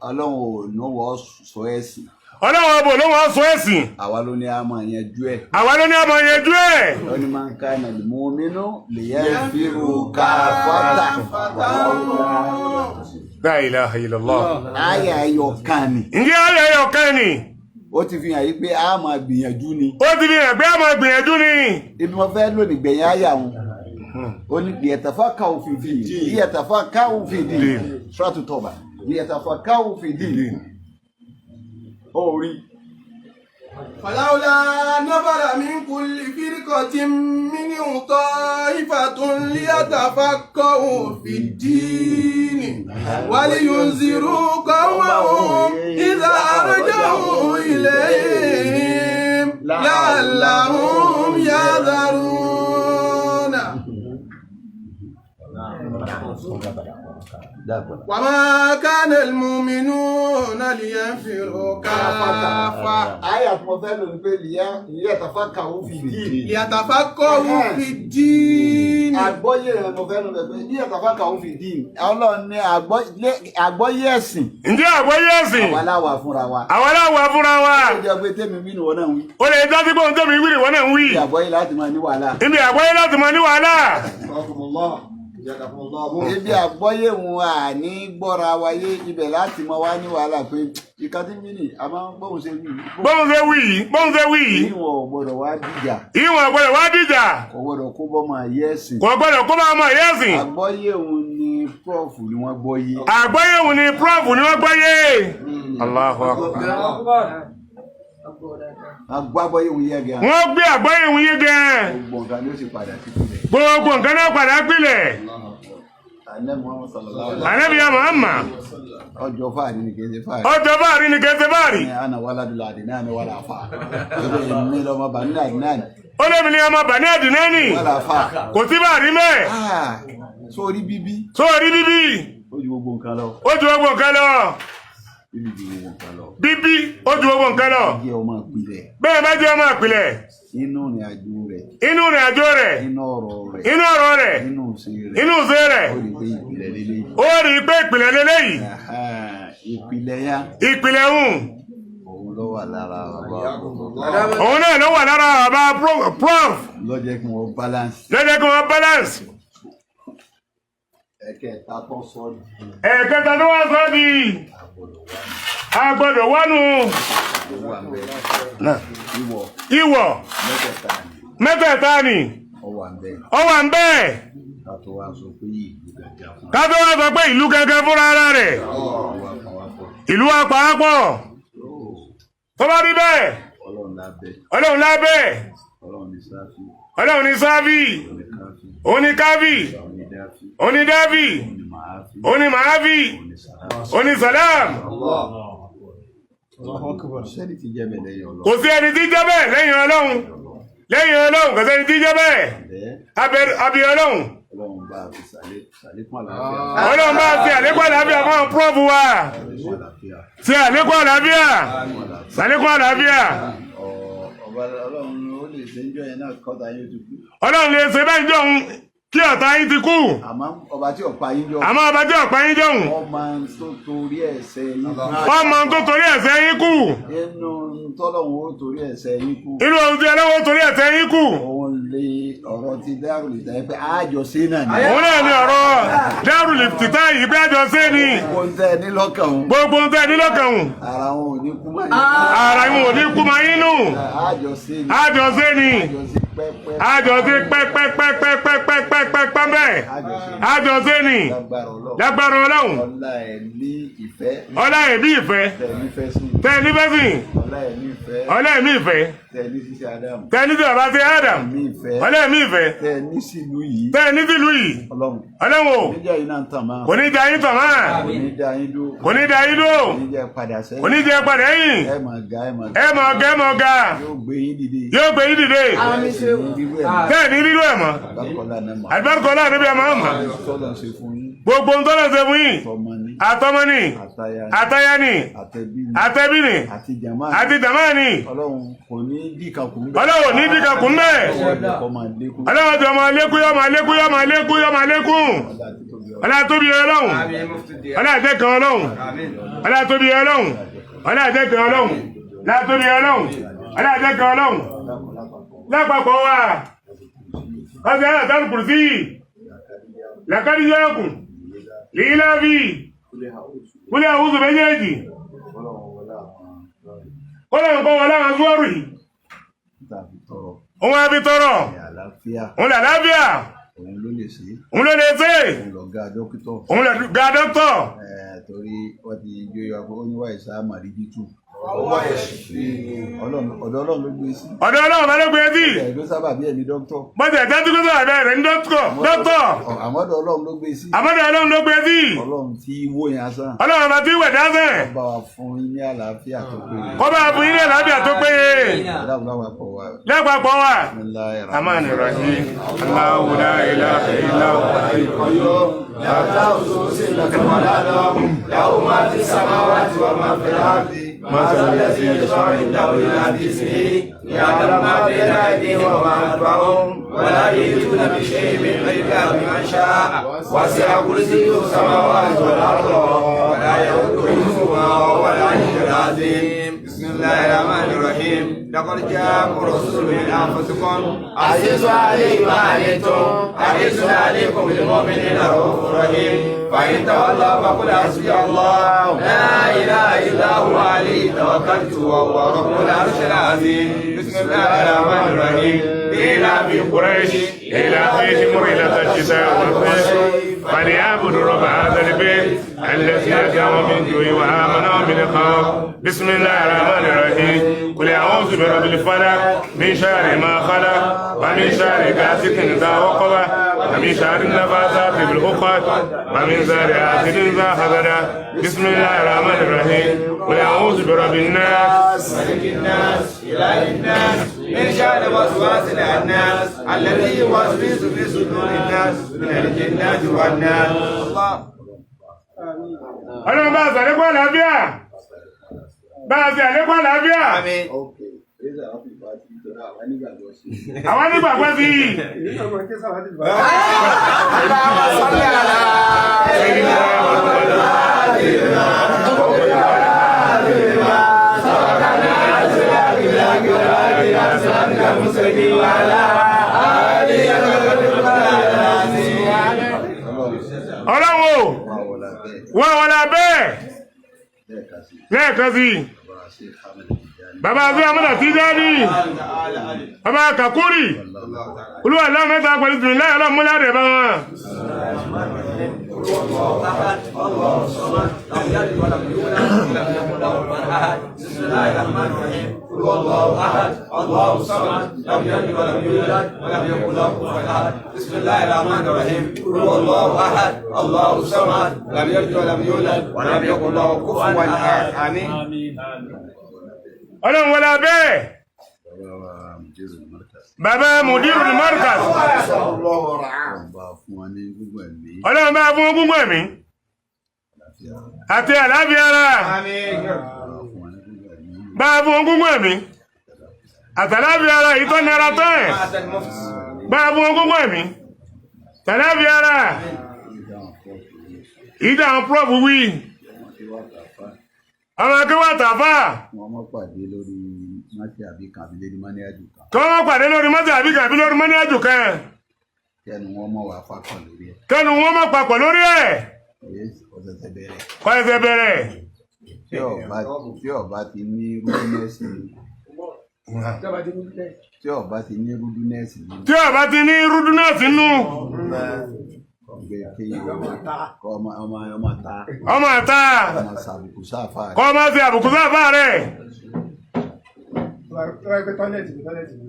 Ọlọ́run ò ní wọ́n sọ ẹ̀sìn. Ọlọ́run ọbọ̀ ló wọ́n sọ ẹ̀sìn. Àwa ló ní a máa yanjú ẹ̀. Àwa ló ní ọmọ yẹn jú ẹ̀. Ó ní máa ń ká nàlùmọ́mínú lè yẹ fíru káfọ́tà. La ilaha illallah. Àyà ẹyọ kan ni. Ǹjẹ́ ayọ̀ ẹyọ kan ni? Ó ti fi hàn yí pé a máa gbìyànjú ni. Ó ti fi hàn pé àmọ́ gbìyànjú ni. Ibi mo fẹ́ lónìí gbẹ̀yìn àyà wọn. Ó ní liyatafakkaru fi din. Liyatafakkaru fi din. Suratu Tawbah. Liyatafakkaru fi din. Ó rí. فلولا نفر من كل فرقة منهم طائفة ليتفقهوا في الدين ولينذروا قومهم إذا رجعوا إليهم لعلهم يحذرون. وما كان المؤمنون لينفروا كافة. Àyà tí mo fẹ́ lónìí pé liyatafakkaru fi din. ليتفقهوا في الدين. Àgbọ́yé rẹ̀ mo fẹ́ lónìí pé liyatafakkaru fi din. Ọlọ́run ní àgbọ́yé ẹ̀sìn. Ǹjẹ́ àgbọ́yé ẹ̀sìn? Àwa láwa fúnra wa. Àwọn aláwọ̀ fúnra wa. Ó jẹ́ pé tèmi wí ni wọ́n náà wí. Ó lè dá sí pé ohun tẹ́mi wí ni wọ́n náà ń wí. Ibi àgbọ́yé láti máa ní wàhálà. Ibi àgbọ́yé láti máa ní wàhálà. Ibi àgbọ́yé wọn à ní gbọ́ra wáyé, ibẹ̀ láti máa wá ní wàhálà pé ìka tí mí nì a máa ń gbóhùn ṣe wí. Bóun ṣe wí yìí, bóun ṣe wí yìí. Ìwọ̀n ò gbọ́dọ̀ wá dìjà. Ìwọ̀n gbọ́dọ̀ wá dìjà. Kò gbọ́dọ̀ kó bọ́mọ ayé ẹ̀sìn. Kò gbọ́dọ̀ kó bá ọmọ ìyá ẹ̀sìn. Àgbọ́yé òun ni prof ni wọ́n gbọ́yé. Àgbọ́yé òun ni prof ni wọ́n gbọ́yé. Allahu Akbar. Àgbọ́yé òun yẹ gan. Wọ́n gbé àgbọ́yé òun yé gan. Gbogbo nǹkan ló sì padà sí ìpìlẹ̀. Gbogbo nǹkan náà padà pìlẹ̀. Ànábì Muhammad sallallahu alaihi Ànábì ya Muhammad. Ọjọ́ fáàrí ni kì í ṣe fáàrí. Ọjọ́ báàrí ni kẹsẹ̀ báàrí. Ní ana waladul adinani wala fa. Ebe mi lọmọ bani adinani Ó lémi ní ọmọ Bani Adinani. wala fa. Kò sí báàrí mẹ́. Ah, sórí bíbí Sórí bíbí. ó ju gbogbo nǹkan lọ. Ó ju gbogbo nǹkan lọ. Bíbí ju gbogbo nǹkan lọ. Bíbí ó ju gbogbo nǹkan lọ. Jẹ́ ọmọ ìpìlẹ̀ Bẹ́ẹ̀ bá jẹ́ ọmọ ìpìlẹ̀. inú ìrìn àjò rẹ̀, Inú ìrìn àjò rẹ̀. inú ọ̀rọ̀ rẹ̀, Inú ọ̀rọ̀ rẹ̀. inú ìṣe rẹ̀. Inú ìṣe rẹ̀. Ó rí pé ìpìlẹ̀ lélẹ́yìí. Ó rí i pé ìpìlẹ̀ lélẹ́yìí. Aha, ìpìlẹ̀ yá Ìpìlẹ̀ hùn. òun ló wà lára bàbá Òun náà ló wà lára bàbá prof. ló jẹ́ kí wọ́n balance. Lọ́jọ́ kí wọ́n balance. Ẹ̀kẹta tó sọ di Ẹ̀ẹ̀kẹta tó wá sọ di agbọ́dọ̀ wánu. owó àmbẹ̀ ìwọ̀ Ìwọ̀ mẹ́tẹ̀ẹ̀ta ni mẹ́tẹ̀ẹ̀ta ni ó wà ń bẹ̀. Ó wà ń bẹ́ẹ̀. Ká tó wá sọ pé ìlú gàgà fún Ká tó wá sọ pé ìlú gangan fúnra ara rẹ̀. ìlú wa kan wá pọ̀. Ìlú wa pàápọ̀. Tó bá rí bẹ́ẹ̀, Ọlọ́run lábẹ́, Ọlọ́run lábẹ́, Ọlọ́run ní sáfì, Ọlọ́run ní sáfì, òun ní káfí, òun ní káfí, òun ní dáfí, òun ní dáfì, òun ní màáfí, òun ní màáfì, òun ní sàlámù. òun ní sàlám. Sẹ́ni ti jẹ́ bẹ́ẹ̀ lẹ́yìn Ọlọ́run. Kò sí ẹni tí jẹ́ bẹ́ẹ̀ lẹ́yìn Ọlọ́run. Lẹ́yìn Ọlọ́run kò sẹ́ni tí jẹ́ bẹ́ẹ̀. Bẹ́ẹ̀ Abẹ Ọlọ́run. Ọlọ́run bá fi sàlékún àlàáfíà. Ọlọ́run bá ti àlékún àlàáfíà fún àwọn prof wa. Sàlékún àlàáfíà. Ti àlékún àlàáfíà. Sàlékún àlàáfíà. Ọba Ọlọ́run ó lè ṣe ń jọ yẹn náà kọ́ta yóò ti kú. Ọlọ́run lè ṣe bẹ́ẹ̀ jọ̀hún kí ọ̀tá yín ti kú. Àmọ́ ọba tí ọ̀pá yín jọ. Àmọ́ ọba tí ọ̀pá yín jọ̀hún. Ọmọ tó torí ẹ̀ṣẹ̀ yín kú. Ọmọ tó torí ẹ̀ṣẹ̀ yín kú. Inú tọ́lọ́run ó torí ẹ̀ṣẹ̀ yín kú. Inú ohun tí Ọlọ́run ó torí ẹ̀ṣẹ̀ yín kú. Òun lè ọ̀rọ̀ ti dárò lè dá pé àjọ sí náà ni. Òun náà ni ọ̀rọ̀ dárù lè tìta yìí pé àjọ ṣe ni. Gbogbo ń tẹ́ ẹ ní lọ́kàn òun. Gbogbo ohun tẹ́ ẹ ní lọ́kàn òun. Ara wọn ò ní kú mọ́ yín. Ara wọn ò ní kú máa yín nù. Àjọ sí ni. Àjọ ṣe ni. Àjọ sí. pẹ́pẹ́. Àjọ ṣe pẹ́pẹ́pẹ́pẹ́pẹ́pẹ́pẹ́ bẹ́ẹ̀. Àjọṣe. Àjọ ṣe ni. Lágbára Ọlọ́run. Lágbára Ọlọ́run. Ọlá ẹ̀ ní ìfẹ́. Ọlá ẹ̀mí ìfẹ́. Tẹ̀ nífẹ̀ẹ́ sí. Tẹ́ ẹ nífẹ̀ẹ́ sí. Ọlá ẹ̀ ní ìfẹ́. Ọlá ẹ̀mí ìfẹ́. Tẹ̀ ní ṣíṣe Ádámù. Tẹ́ ẹ ní sí bàbá sí Adam. Ẹ̀mí ìfẹ́. Ọlá ẹ̀mí ìfẹ́. Tẹ̀ ní sílùú yìí. Tẹ́ ẹ ní sílùú yìí. Ọlọ́run. Ọlọ́run o. Níjà yìí náà ń tàn máa. Kò ní da yín tàn máa. Kò ní dá yín dúró. Kò ní da yín dúró. Kò ní jẹ́ padà sẹ́yìn. Kò ní jẹ́ padà yín. Ẹ máa ga, ẹ máa ga. Ẹ mọ̀ ọ̀gá, ẹ mọ̀ ọ̀gá. Yóò gbé yín dìde. Yóò gbé yín dìde. Ẹ sì ní rírú ẹ̀ mọ́. Tẹ́ ẹ ní rírú ẹ̀ mọ́. Bákọ́lá náà mọ̀. Àlùbáríkà níbi àmọ́ ọ̀mọ́. Tọ́lọ̀ ń ṣe fún yín. Gbogbo ń tọ́lọ̀ ṣe fún yín. Tọmọ ní. Àtọmọ ni. Àtaya ní. Àtaya ni. Àtẹbí ní. Àtẹbí ni. Àti jàmá. Àti jàmá ni. Ọlọ́run kò ní dìkà kù ń bẹ̀. Ọlọ́run ní dìkà kù ń bẹ̀. Ọlọ́run kò máa lékún. Ọlọ́run tí ọmọ lékún yọ máa lékún yọ máa lékún yọ máa lékún. Ọlá àti tóbi Ọlọ́run. Ọlá tóbi Ọlọ́run. Àmín mufti. Ọlá àjẹkàn Ọlọ́run. Àmín. Ọlá tóbi Ọlọ́run. Ọlá àjẹkàn Ọlọ́run. Ọlá tóbi Ọlọ́run. Ọlá àjẹkàn Ọlọ́run. Lápapọ̀ wa. Ọ̀sẹ̀ àtàlù kùrùsí. Làkàdíyàkùn. Lílábì. Kúlẹ̀ àwùjọ méjèèjì. Ọlọ́run wọlé àwọn ọlọ́run Kọ́lọ̀ nǹkan wọlé àwọn súwọ́rù yìí. tàbí tọrọ Òun á fi tọrọ. ní àlàáfíà. Òun làlàáfíà. Òun ló lè ṣe. Òun ló lè ṣe. Òun lọ̀gá dókítọ̀. Òun lè ga dókítọ̀. Torí wọ́n ti jó yọ pé ó ní wáyé sáà màrídìí tù. Ọlọ́run, ọ̀dọ̀ Ọlọ́run ló gbé sí. Ọ̀dọ̀ Ọlọ́run bá ló gbé sí. Ẹ̀ ló sábà bí ẹni dókítọ̀. Bọ́sẹ̀ ẹ̀dá tí kò sọ̀rọ̀ abẹ́ rẹ̀ ní dókítọ̀. Dókítọ̀. Àmọ́ ọ̀dọ̀ Ọlọ́run ló gbé sí. Àmọ́dọ̀ Ọlọ́run ló gbé sí. Ọlọ́run tí wó yẹn asán. Ọlọ́run bá ti wẹ̀ dáṣẹ̀. Bá wa fún yín ní àlàáfíà tó péye. Kọ́ bá fún yín ní àlàáfíà tó péye. Ọlọ́run lápapọ̀ wa. Lápapọ̀ wa. Bismillahir Rahman Rahim. Allahu la ilaha illa huwa. لا تأخذه سنة ولا نوم له ما في السماوات وما في الأرض ما ذا الذي يشفع عنده إلا بإذنه يعلم ما بين أيديهم وما خلفهم ولا يحيطون بشيء من علمه بمن شاء وسع كرسيه السماوات والأرض ولا يؤوده حفظهما وهو العلي العظيم. بسم الله الرحمن الرحيم. لقد جاءكم رسول من أنفسكم عزيز عليه ما عنتم حريص عليكم بالمؤمنين رؤوف رحيم فإن تولوا فقل حسبي الله لا إله إلا هو عليه توكلت وهو رب العرش العظيم. بسم الله الرحمن الرحيم. إلى قريش إلى فيهم رحلة الشتاء والصيف فليعبدوا رب هذا البيت الذي أتاهم من جوع وآمنهم من خوف. بسم الله الرحمن الرحيم. قل أعوذ برب الفلق من شر ما خلق ومن شر غاسق إذا وقب ومن شر النفاثات في العقد ومن شر حاسد إذا حسد. بسم الله الرحمن الرحيم. قل أعوذ برب الناس ملك الناس إله الناس من شر وسواس الناس الذي يوسوس في صدور الناس من الجنة والناس. الله. Ọlọ́run bá àṣàlékún àlàáfíà. Bá àṣàlékún àlàáfíà. آمين. Okay. Èyí àwọn fi bá ti tọ́ra àwọn nígbàgbọ́ sí. Àwọn nígbàgbọ́ sí i. Èyí náà máa ké sáwà dìbò. اللهم صل على سيدنا محمد. Ọlọ́run o, Wọ́n wọlé abẹ́ wọ́n wọlé abẹ́ lẹ́ẹ̀kan sí. lẹ́ẹ̀kan sí i. Bàbá ṣe Ahmed Tijani. Bàbá àti Amọ́dà Tijani, bàbá Kakuri, Olúwa aláwọ̀ mẹ́ta pẹ̀lú tìmí láyé ọlọ́run múlá rẹ̀ bá wọn. أحد الله الصمد لم يلد ولم يولد ولم يكن له كفوا أحد. بسم الله الرحمن الرحيم. قل هو الله أحد الله الصمد لم يلد ولم يولد ولم يكن له كفوا أحد. بسم الله الرحمن الرحيم. قل هو الله أحد الله الصمد لم يلد ولم يولد ولم يكن له كفوا أحد. آمين. Ọlọ́run wọlé abẹ́ Bàbá wa Mudirul Markaz. bàbá Mudirul Markaz. Ọlọ́run bá fún wa ní gbogbo ẹ̀mí Ọlọ́run bá fún ogúngbọ̀n ẹ̀mí àlàáfíà. àti àlàáfíà ara. آمين. Bá fún wa ní gbogbo ẹ̀mí Bá fún ogúngbọ̀n ẹ̀mí àtàlàáfíà ara yìí tó nira tán ẹ̀. هذا المفتي. Bá fún ogúngbọ̀n ẹ̀mí tàlàáfíà ara ìdáhùn fọ́ọ̀tù yìí. yìí dáhùn prọ́fù wí. Wọ́n ti wá tàfà. Ọmọ akéwà tàfà Wọ́n mọ́ pàdé lórí mọ́tì àbí kan àbí lórí mọ́níyàjù kan. kí wọ́n pàdé lórí mọ́tò àbí kàbí lórí mọ́níyàjù kan. Kẹ́nu wọn mọ̀ wá fákàn lórí ẹ̀. Kẹ́nu wọn má papọ̀ lórí ẹ̀. Èyí ọ̀sẹ̀sẹ̀ bẹ̀rẹ̀. Kọ́ ẹsẹ̀ bẹ̀rẹ̀. Tí ọba ti ní rúdínẹ́sì Ìjọba ti ní bẹ́ẹ̀. Tí ó bá ti ní rúdúnẹ́sì nínú. Tí ó bá ti ní rúdúnẹ́sì nínú. Pé kí kọ́ ọmọ ọmọ ọmọ ta. Ọmọ àta. Ọmọ sàbùkù sáfà rẹ̀. Kọ́ ọmọ fi àbùkù sáfà rẹ̀. Tó bá yẹ pé tọ́lẹ̀tì ni tọ́lẹ̀tì ni.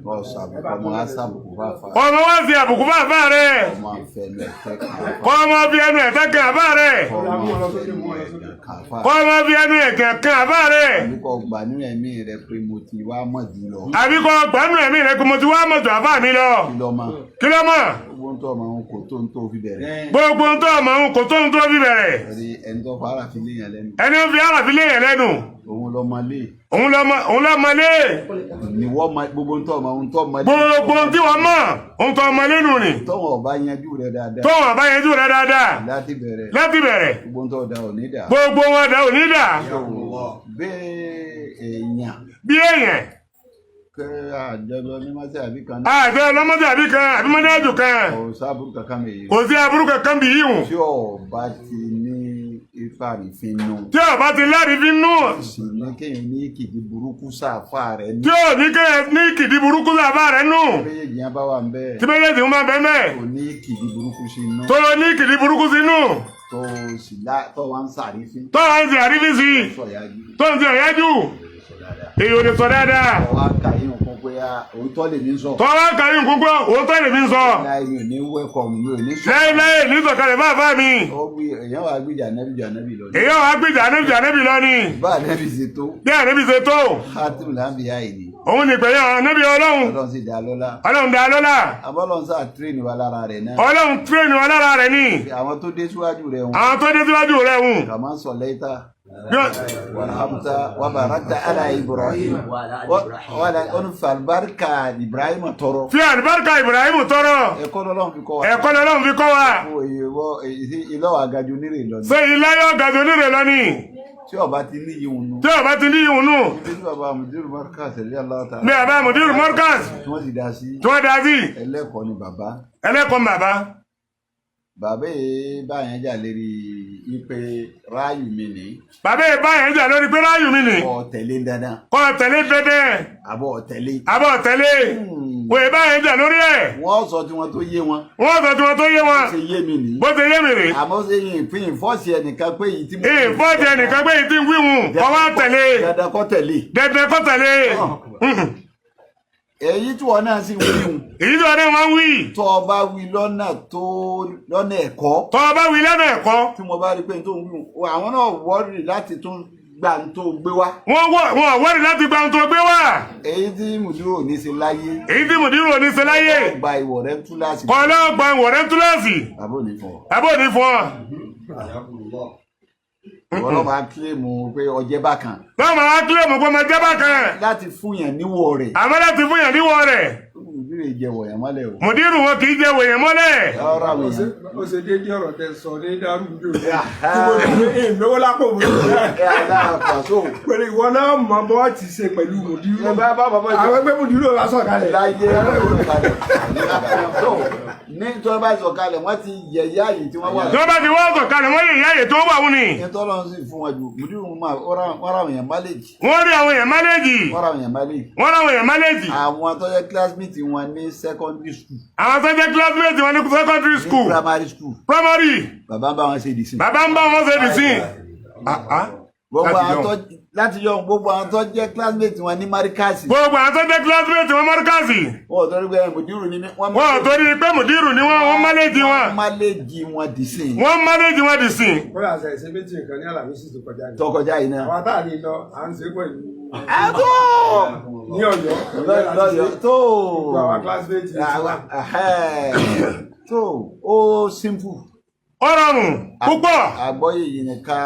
Kọ́ sàbùkù ọmọ á sàbùkù fáfà. Kọ́ ọmọ wá fi àbùkù fáfà rẹ̀. Ọmọ àfẹnú ẹ̀tẹ́ kan àfà. Kọ́ ọmọ fi ẹnu ẹ̀tẹ́ kan àfà rẹ̀. Kọ́ ọmọ àfẹnú ẹ̀tẹ́ kan àfà. Kọ́ ọmọ fi ẹnu ẹ̀kẹ́ kan àfà rẹ̀. Àbí kọ́ gbà nínú ẹ̀mí rẹ pé mo ti wá mọ̀ jù lọ. Àbí kọ́ gbàánú ẹ̀mí rẹ̀ kó mo ti wá mọ̀tò àfà mi lọ. Kí lọ́ mọ̀? Kí ló mọ̀? Gbogbo ń tọ́ ọmọ òun kò tó ń tó fi bẹ̀rẹ̀. Gbogbo ń tó ọmọ òun kò tó ń tó fi bẹ̀rẹ̀. Ẹni ẹni tó fara fi léyàn lẹ́nu. Ẹni ó fi ara fi léyàn lẹ́nu. Òun lọ́ mọ lé. Òun lọ́ mọ lé. Níwọ́ mọ gbogbo ń tọ́ ọmọ òun tọ́ mọ lé. Gbogbo tí wọ́n mọ̀ òun tọ́ ọmọ lẹ́nu ni. Tọ́wọ̀n ọba yanjú rẹ dáadáa. Tọ́wọ̀n ọba yanjú rẹ dáadáa. Láti bẹ̀rẹ̀. Láti bẹ̀rẹ̀. Gbogbo ń tọ́ da ò ní dà. Gbogbo wọn dà ò ní dà. Bẹ́ẹ̀ èèyàn. Bí èèyàn. Kẹ́ àjọyọ̀ mímọ́sí àbí kan náà. Àjọ ọlọ́mọdé àbí kan àbí mọ́dájú kan. Kò sábúrú kankan mi yìí. Kò sí aburú kankan bí yìí hùn. Tí ọba ti ní ifá rìfin nù. Tí ọba ti lárìífín nù. Sì ní kéèyàn ní kìdí burúkú sáfà rẹ̀ nù. Tí ò ní kéèyàn ní kìdí burúkú sáfà rẹ̀ nù. Tí méjèèjì yẹn bá wà ń bẹ́ẹ̀. Tí méjèèjì ń bá bẹ́ẹ̀ bẹ́ẹ̀. Kò ní kìdí burúkú sí inú. Tó ní kìdí burúkú sí inú. Tó sì lá tó wá ń sàrífín. Tó wá ń sàrífín sí. Tó ń sọ̀yájú. Èyí ò lè sọ dáadáa. Tọ́wá kàyé nǹkan pé òótọ́ lèmi ń sọ. Tọ́wá kàyé nǹkan pé òótọ́ lèmi ń sọ. Láì mi ò ní wẹ́kọ̀mù mi ò ní sọ. Láíláí ní sọ̀kalẹ̀ bá bá mi. Ó wí èèyàn wàá gbìjà nẹ́bí jà nẹ́bí lọ ni. Èèyàn wàá gbìjà nẹ́bí jà nẹ́bí lọ ni. Bá nẹ́bí ṣe tó. Bí ànẹ́bí ṣe tó. Khatim lambiya yìí ni. Òun ni pẹ̀lú ànẹ́bí Ọlọ́run. Ọlọ́run sì dá lọ́lá. Ọlọ́run dá lọ́lá. Abọ́lọ́run sáà tírèèni wa lára rẹ̀ náà. Ọlọ́run tírèèni wa lára rẹ̀ ni. Àwọn tó dé síwájú rẹ̀ hùn. Àwọn tó dé síwájú rẹ̀ hùn. Kàmá sọ lẹ́tà. Wàhámta wàbàràtà àlà Ibrahim. Wàlà olùfà àlùbáríkà Ibrahim tọrọ. Fi àlùbáríkà Ibrahim tọrọ. Ẹ̀kọ́ lọ́lọ́run fi kọ́ wa. Ẹ̀kọ́ lọ́lọ́run fi kọ́ wa. Ilé wa gaju nírè lọ ni. Ṣé ilé yóò gaju nírè lọ ni? Tí ọba ti ní ìhun nù. Tí ọba ti ní ìhun nù. Ibi tí bàbá Mudiru Markaz ẹ̀rí aláta. Ní bàbá Mudiru Markaz. Tí wọ́n ti dá sí. Tí wọ́n dá sí. Ẹlẹ́kọ̀ọ́ ni bàbá. Ẹlẹ́kọ̀ọ́ ni bàbá. Bàbá yìí báyẹn jà lérí ipe ráàyù mi ní. Bàbá yìí báyẹn jà lórí pé ráàyù mi ní. Kọ́ tẹ̀lé dandan. Kọ́ tẹ̀lé dandan. Àbọ̀ tẹ̀lé. Àbọ̀ tẹ̀lé. Wòye báyẹn jà lórí ẹ̀. Wọ́n sọ tí wọ́n tó yé wọn. Wọ́n sọ tí wọ́n tó yé wọn. Bó ṣe yé mi nìyí. Bó ṣe yé mi rè. Àmọ́ ṣe yín ìpín ìfọ́ọ̀sì ẹnìkan pé èyí tí mo. Ìfọ́ọ̀sì ẹnìkan pé èyí tí ń wíwùn kọ́ wá tẹ̀lé. Dandan kọ́ tẹ̀lé. Dandan kọ́ tẹ̀lé. Èyí tí wọn náà sì wí hùn. Èyí tí wọn náà wọ́n wí. Tọ́ ọ bá wí lọ́nà tó lọ́nà ẹ̀kọ́. Tọ́ ọ bá wí lọ́nà ẹ̀kọ́. Tí mo bá rí pé n tó ń wí hùn, àwọn náà wọ́ọ̀rì láti tún gba n tó gbé wá. Wọ́n wọ́ọ̀rì láti gba n tó gbé wá. Èyí tí mùdírò ò ní ṣe láyé. Èyí tí mùdírò ò ní ṣe láyé. Kọ́ gba ìwọ̀ rẹ túláàsì. Kọ́ lọ́ gba ìwọ̀ rẹ túláàsì. Bàbá ò ní fún ọ. Bàbá ò ní fún ọ. Ìwọ náà máa kílèmù pé ọjẹ́ bákan. Náà máa kílèmù pé ọmọ jẹ́ bákan. Láti fún yàn níwọ̀ rẹ̀. Àmọ́ láti fún yàn níwọ̀ rẹ̀. Mùdírù jẹ wọ̀yàn mọ́lẹ̀ o. Mùdírù wọn kì í jẹ wọ̀yàn mọ́lẹ̀. Ọ̀rọ̀ àwọn èèyàn. Ó ṣe déédéé ọ̀rọ̀ tẹ sọ ní dárúgbò. Ìnáwó lápò mi. Ẹ aláàpàṣọ. Pẹ̀lú ìwọ náà mọ bọ́ ti ṣe pẹ̀lú mùdírù. Àwọn ẹgbẹ́ mùdírù wa sọ̀kalẹ̀. Láyé sọ̀kalẹ̀. Ní tí wọ́n bá sọ̀kalẹ̀, wọ́n ti yẹ̀yẹ́ àyè tí wọ́n wà. Tí wọ́n bá ti wọ́n sọ̀kalẹ̀, wọ́n yẹ̀yẹ́ àyè tó wà wọ́n ni. Ní tọ́lọ́ sì fún wọn jù, mùdírù máa wọ́n ra àwọn èèyàn máléjì. Wọ́n rí àwọn èèyàn máléjì. Wọ́n ra àwọn èèyàn máléjì. Wọ́n ra àwọn èèyàn máléjì. Àwọn tó jẹ́ classmate wọn ní secondary school. Àwọn tó jẹ́ classmate wọn ní secondary school. Ní primary school. Primary. Bàbá ń bá wọn ṣe dìsìn. Bàbá ń bá wọn ṣe dìsìn. Gbogbo àwọn tó láti yọ gbogbo àwọn tó jẹ́ classmate wọn ní Marikasi. Gbogbo àwọn tó jẹ́ classmate wọn Marikasi. Wọ́n ò torí pé mùdírù ni wọ́n. Wọ́n ò torí pé mùdírù ni wọ́n wọ́n máléjì wọn. Wọ́n máléjì wọn dìsìn. Wọ́n máléjì wọn dìsìn. Kọ́lá àṣà ìṣe méjì nǹkan ní Àlàmísì tó kọjá ni. Tó kọjá yìí náà. Àwọn táà lè lọ, à ń ṣe pẹ̀lú. Àtó! Ní Ọ̀yọ́. Lọ́yọ̀ tó. Gbogbo àwọn classmate Tó ó simple. Ó rọrùn púpọ̀. Àgbọ́yé yìí ni ká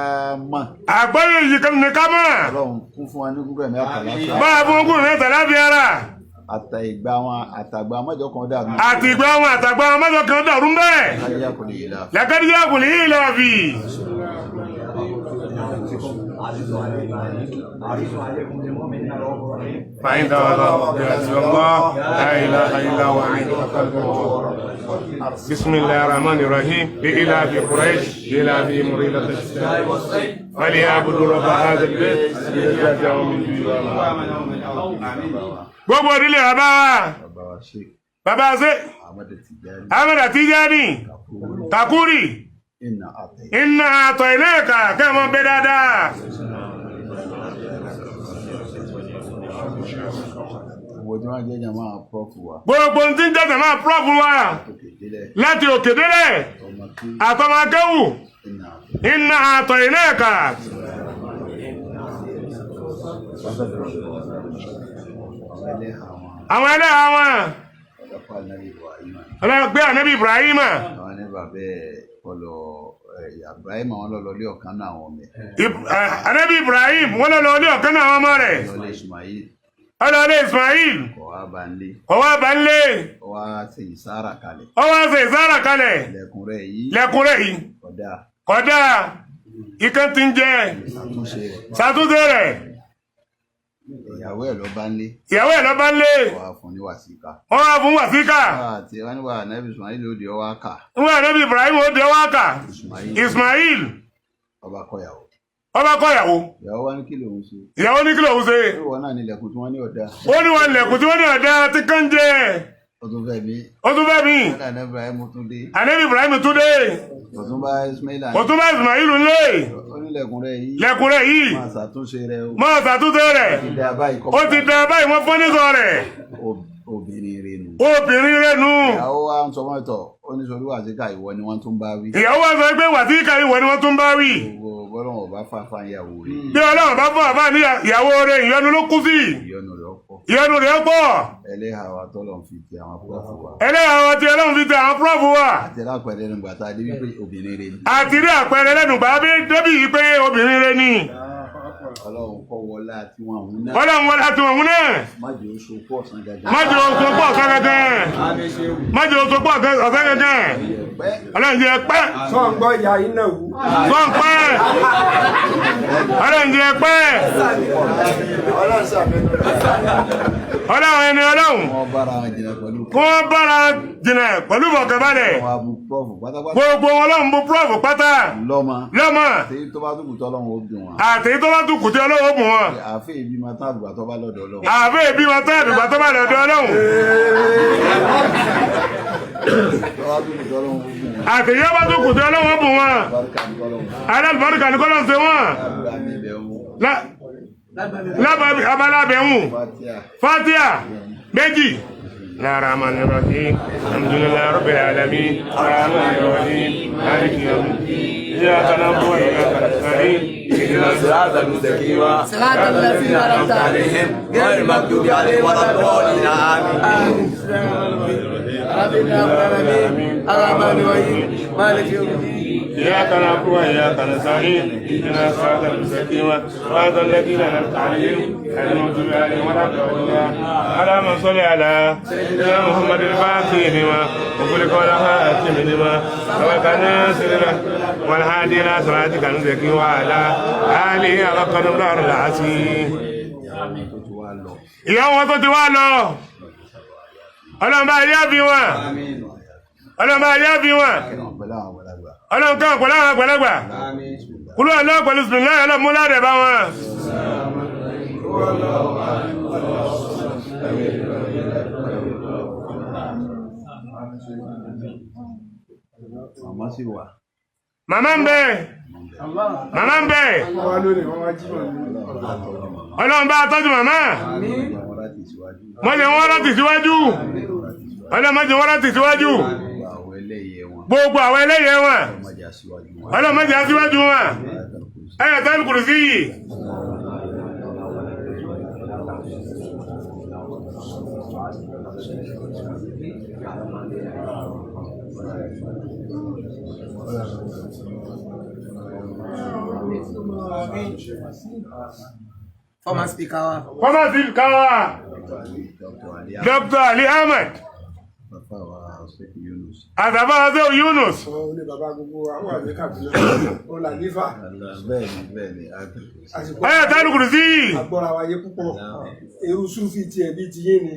mọ̀. Àgbọ́yé yìí ni ká mọ̀. Ọlọ́run kún fún wa ní gúgbẹ̀ mi àtàláfíà. Bá a fún gúgbẹ̀ mi àtàláfíà ara. Àtà ìgbà wọn àtàgbà mọ́jọ kan dàrú. Àti ìgbà wọn àtàgbà wọn mọ́jọ kan dàrú bẹ́ẹ̀. Lákàdíyà kò lè yé la. Lákàdíyà kò lè yé la fi. أنفسكم عزيز عليه ما عنتم حريص عليكم بالمؤمنين رؤوف رحيم. فإن تولوا فحسبي الله لا إله إلا هو عليه توكلت. بسم الله الرحمن الرحيم. لإلاف قريش إلافهم رحلة الشتاء والصيف فليعبدوا رب هذا البيت الذي أطعمهم من جوع. آمنوا من الأرض. آمين. Gbogbo orílẹ̀ bàbá wa, Bàbá wa Sheikh bàbá ṣe Ahmad Tijani Ahmed Tijani Takuri iná àtẹ iná àtọ̀ ilé ẹ̀ka kẹ́mọ́ bẹ́ dáadáa. Gbogbo tí wọ́n jẹ́ jàmáà prọ́fù wa Gbogbo ohun tí ń jẹ́jẹ̀ máa prọ́fù wa òkè délẹ̀ láti òkè délẹ̀ ọmọ kí àtọmọ akéwù iná àtẹ iná àtọ̀ ilé ẹ̀ka. Àwọn ẹlẹ́hà wọn Àwọn ẹlẹ́hà wọn ọlọ́pàá Ànábì Ibrahim ọlọ́gbé ànábì Ibrahim. Àwọn ní bàbá ẹ̀ ọlọ Ibrahim àwọn lọ́lọ́lé ọ̀kan náà àwọn ọmọ ẹ̀ Ànábì Ibrahim wọ́n lọ lọ ilé ọ̀kan náà àwọn ọmọ rẹ̀ lọ́lé Ismail ọlọ́lé Ismail kọ̀ wá bá ń lé ọwọ́ abalẹ̀ ọ wá ṣe ìsára kalẹ̀ ọwọ́ ṣe ìsára kalẹ̀ lẹ́kùn rẹ̀ yìí lẹ́kùn rẹ̀ yìí kódà kódà ikán ti ń jẹ ṣàtúnṣe rẹ̀ ṣàtúnṣe rẹ̀ ìyàwó ẹ̀ lọ bá ń lé ìyàwó ẹ̀ lọ bá ń lé ọ wá fún ní wàsíkà wọ́n wá fún wàsíkà àti wọn ní wà Ànábì Ismail ó di ọ wá kà wọ́n ànábì Ibrahim ó dé wá kà Ismail Ismail ọba kọyàwó ọba kọyàwó ìyàwó wa ní kí lòun ṣe ìyàwó ní kí lòun ṣe ó wọn náà nílẹ̀kùn tí wọ́n ní ọ̀dà ó ní wọn lẹ̀kùn tí wọ́n ní ọ̀dà tí kán jẹ ó tún fẹ́ mi ó tún fẹ́ mi wọn náà Ibrahim tún dé ànábì Ibrahim tún dé kò tún bá Ismail kò tún bá Ismail ńlé ó nílẹ̀kùn rẹ̀ yìí lẹ̀kùn rẹ̀ yìí máa ṣàtúnṣe rẹ̀ o máa ṣàtúnṣe rẹ̀ ti dá báyìí kọ́ ó ti dá báyìí wọ́n fọ́n nísọ rẹ̀ obìnrin rẹ̀ nù obìnrin rẹ̀ nù ìyàwó wa ń sọ fún ẹ̀tọ́ ó ní sọrí wàsíkà ìwọ ni wọ́n tún bá wí ìyàwó wa sọ pé wàsíkà ìwọ ni wọ́n tún bá wí gbogbo bọ́lọ́wọ̀n ọba fáfá ìyàwó rẹ̀ bí Ọlọ́run bá fún àbá ní ìyàwó rẹ̀ ìyọnu ló kú sí ìyọnu rẹ̀ ọ̀pọ̀ ìyọnu rẹ̀ pọ̀ ẹlẹ́hà wa tọ́lọ̀ ń fi ti àwọn púrọ́fù wa ẹlẹ́yà wọn ti Ọlọ́run fi tẹ àwọn prọ́fù wa àti lápẹẹrẹ nígbà tá a dé wípé obìnrin rẹ̀ ni àti rí àpẹẹrẹ lẹ́nu gbà bí débì yìí pé obìnrin rẹ̀ ni Ọlọ́run kọ́ wọlé àti wọn àwọn náà Ọlọ́run wọn láti wọn náà má jẹ́ oṣù pọ̀ ọ̀sán gàgà má jẹ́ oṣù pọ̀ ọ̀sán gẹ́gẹ́ má jẹ́ oṣù pọ̀ ọ̀sán gẹ́gẹ́ pẹ́ Ọlọ́run jẹ́ pẹ́ Sọ ń gbọ́ ìyá iná wù. sọ́n pẹ́ Ọlọ́run jẹ́ pẹ́ Ọlọ́run ẹni Ọlọ́run wọn bára wọn jìnnà pẹ̀lú kí wọ́n bára jìnà pẹ̀lú ìfọ̀kànbalẹ̀ wọn abu prọ́fù pátápátá gbogbo wọn Ọlọ́run bú prọ́fù pátá lọ́mọ lọ́mọ àti tó bá tún kù tọ́lọ́run ó bí wọn àti tó bá tún kù tí Ọlọ́run ó bù wọn àfẹ́ ìbí máa tán àdùgbà tó bá lọ́dọ̀ Ọlọ́run àbẹ́ ìbí wọn tán àdùgbà tó bá lọ́dọ̀ Ọlọ́run tó bá tún kù tọ́lọ́run ó bí wọn àti yóò bá tún kù tí Ọlọ́run ó bù wọn bárúkà ní tọ́lọ́run alálùbáríkà ní kọ́lọ́n ṣe wọn àdúrà mi ibẹ̀ wọn lábalábẹ̀hùn fatia Fatiha méjì. Rahmanir Rahim alhamdulillahi rabbil alamin Rahmanir Rahim maliki yawmiddin iyyaka na'budu wa iyyaka nasta'in اهدنا الصراط المستقيم صراط الذين أنعمت عليهم غير المغضوب عليهم ولا الضالين. آمين. رب العالمين الرحمن الرحيم مالك يوم الدين إياك نعبد وإياك نستعين اهدنا الصراط المستقيم صراط الذين أنعمت عليهم غير المغضوب عليهم ولا الضالين. اللهم صل على سيدنا محمد الفاتح لما وكل قول خاتم لما سبق ناصر والهادي إلى صراطك المستقيم وعلى آله حق قدره العظيم. tó ti wá lọ Ìyá wọn tó ti wá lọ Ọlọ́run bá yá bí wọn Ọlọ́run bá yá bí wọn kẹwọn pẹ̀lú àwọn àgbàlagbà Ọlọ́run káwọn pẹ̀lú àwọn àgbàlagbà kúrò ọlọ́run pẹ̀lú sùnlá Ọlọ́run mú ládẹ̀ bá wọn. màmá sì wà Màmá ń bẹ màmá ń bẹ Wọ́n wá lónìí, wọ́n wá jí mọ̀ ní. Ọlọ́run bá tọ́jú màmá wọn láti síwájú mọ́jẹ̀ wọ́n láti síwájú Ọlọ́run mọ́jẹ̀ wọ́n láti síwájú gbogbo àwọn ẹlẹ́yẹ wọn gbogbo àwọn ẹlẹ́yẹ wọn ọmọdé aṣíwájú wọn Ọlọ́run mọ́jẹ̀ aṣíwájú wọn ẹ̀yà tán kùrù sí yìí. Former speaker wa. Former speaker wa Dr. Ali Dr. Ali Ahmed Àtàfà Ṣéhù Yunus. Òun ni bàbá gbogbo wa wà ní Kaduna. Òun là nífà. Àsìkò Ayatul Kursi. agbọ́ra wa yé púpọ̀. Irú Súfì tiẹ̀ bí ti yé ni.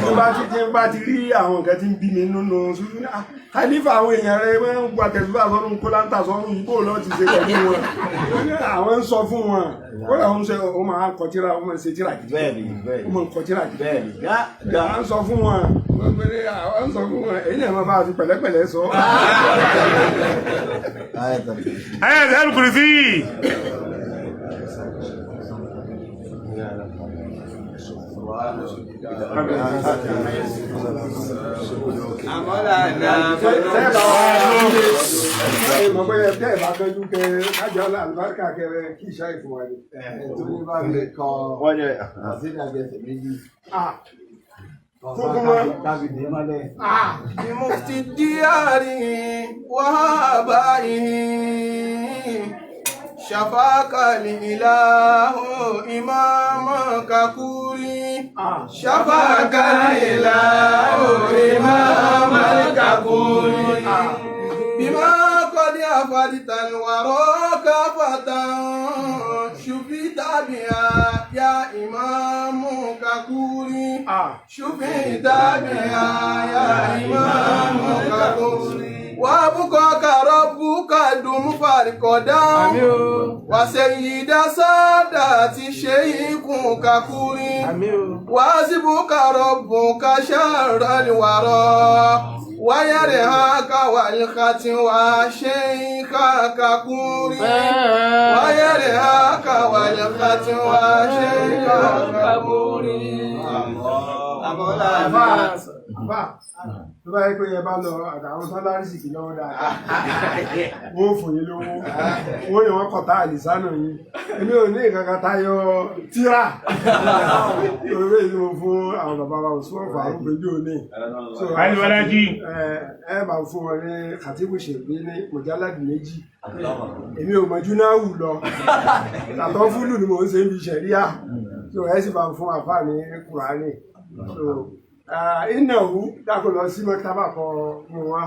Tó bá ti tí bá ti rí àwọn nǹkan tí ń bí mi nínú Súfì ní, "Ah, Khalifa àwọn èèyàn rẹ̀ wọ́n ń gba tẹ̀síwá sọ́run kólátà sọ́run yìí bó lọ́ ti ṣe pẹ̀lú wọn." Ó ní àwọn ń sọ fún wọn. Ó làwọn ń sọ, ó máa ń kọ tírà, ó máa ń ṣe tírà gidi. Bẹ́ẹ̀ni. Ó máa ń kọ tírà gidi. Bẹ́ẹ̀ni. À ń sọ fún wọn. À ń sọ fún wọn. Èyí náà máa bá a fi pẹ̀lẹ́pẹ̀lẹ́ sọ. Ayatul Kursi. Mọ̀ pé tẹ́ ẹ̀ bá tọ́jú kẹ kájọ àlùbáríkà kẹ kí ìṣá ìfún wa ni. Torí bá mi kọ àsídà gẹ̀ẹ́sì méjì. Ah, Fúnkún mọ́. Kábìdì mọ́lẹ̀. بمفتي الديار وآبائه شفاك الإله إمامك كوري شفاك الإله إمامك كوري بما قد أفدت الورى كافة شفيت بها يا إمام ككوري شفيت بها يا إمام ككوري وابقاك ربك دم فرقدا وسيد سادات شيخ ككوري وحسبك ربك شر الورى ويرهاك والختم وشيخ ككوري ويرهاك والختم وشيخ ككوري Àbá àbá tó bá yẹ pé ẹ bá lọ àtàwọn sálárì sì kì lọ́wọ́ dáadáa. Wọ́n ò fún yín lówó. Wọ́n ní wọ́n kọ̀tà àlìsánà yín. Èmi ò ní ìkankan tayọ tíra. Orí èyí mo fún àwọn bàbá wa Usman Faruk lójú òní. So, Alwalaji. ẹ máa fún wọn ní Khatibu Ṣègbè ní mọ̀jáládì méjì. Èmi ò mọ̀jú náà wù lọ. Tàtọ́ fúlù ni mò ń ṣe ń bi ṣẹ̀ríà. So ẹ sì máa fún àfáà ní Kùránì. So ìnáwó dákò lọ sí mọ́tàbà kan mú wa.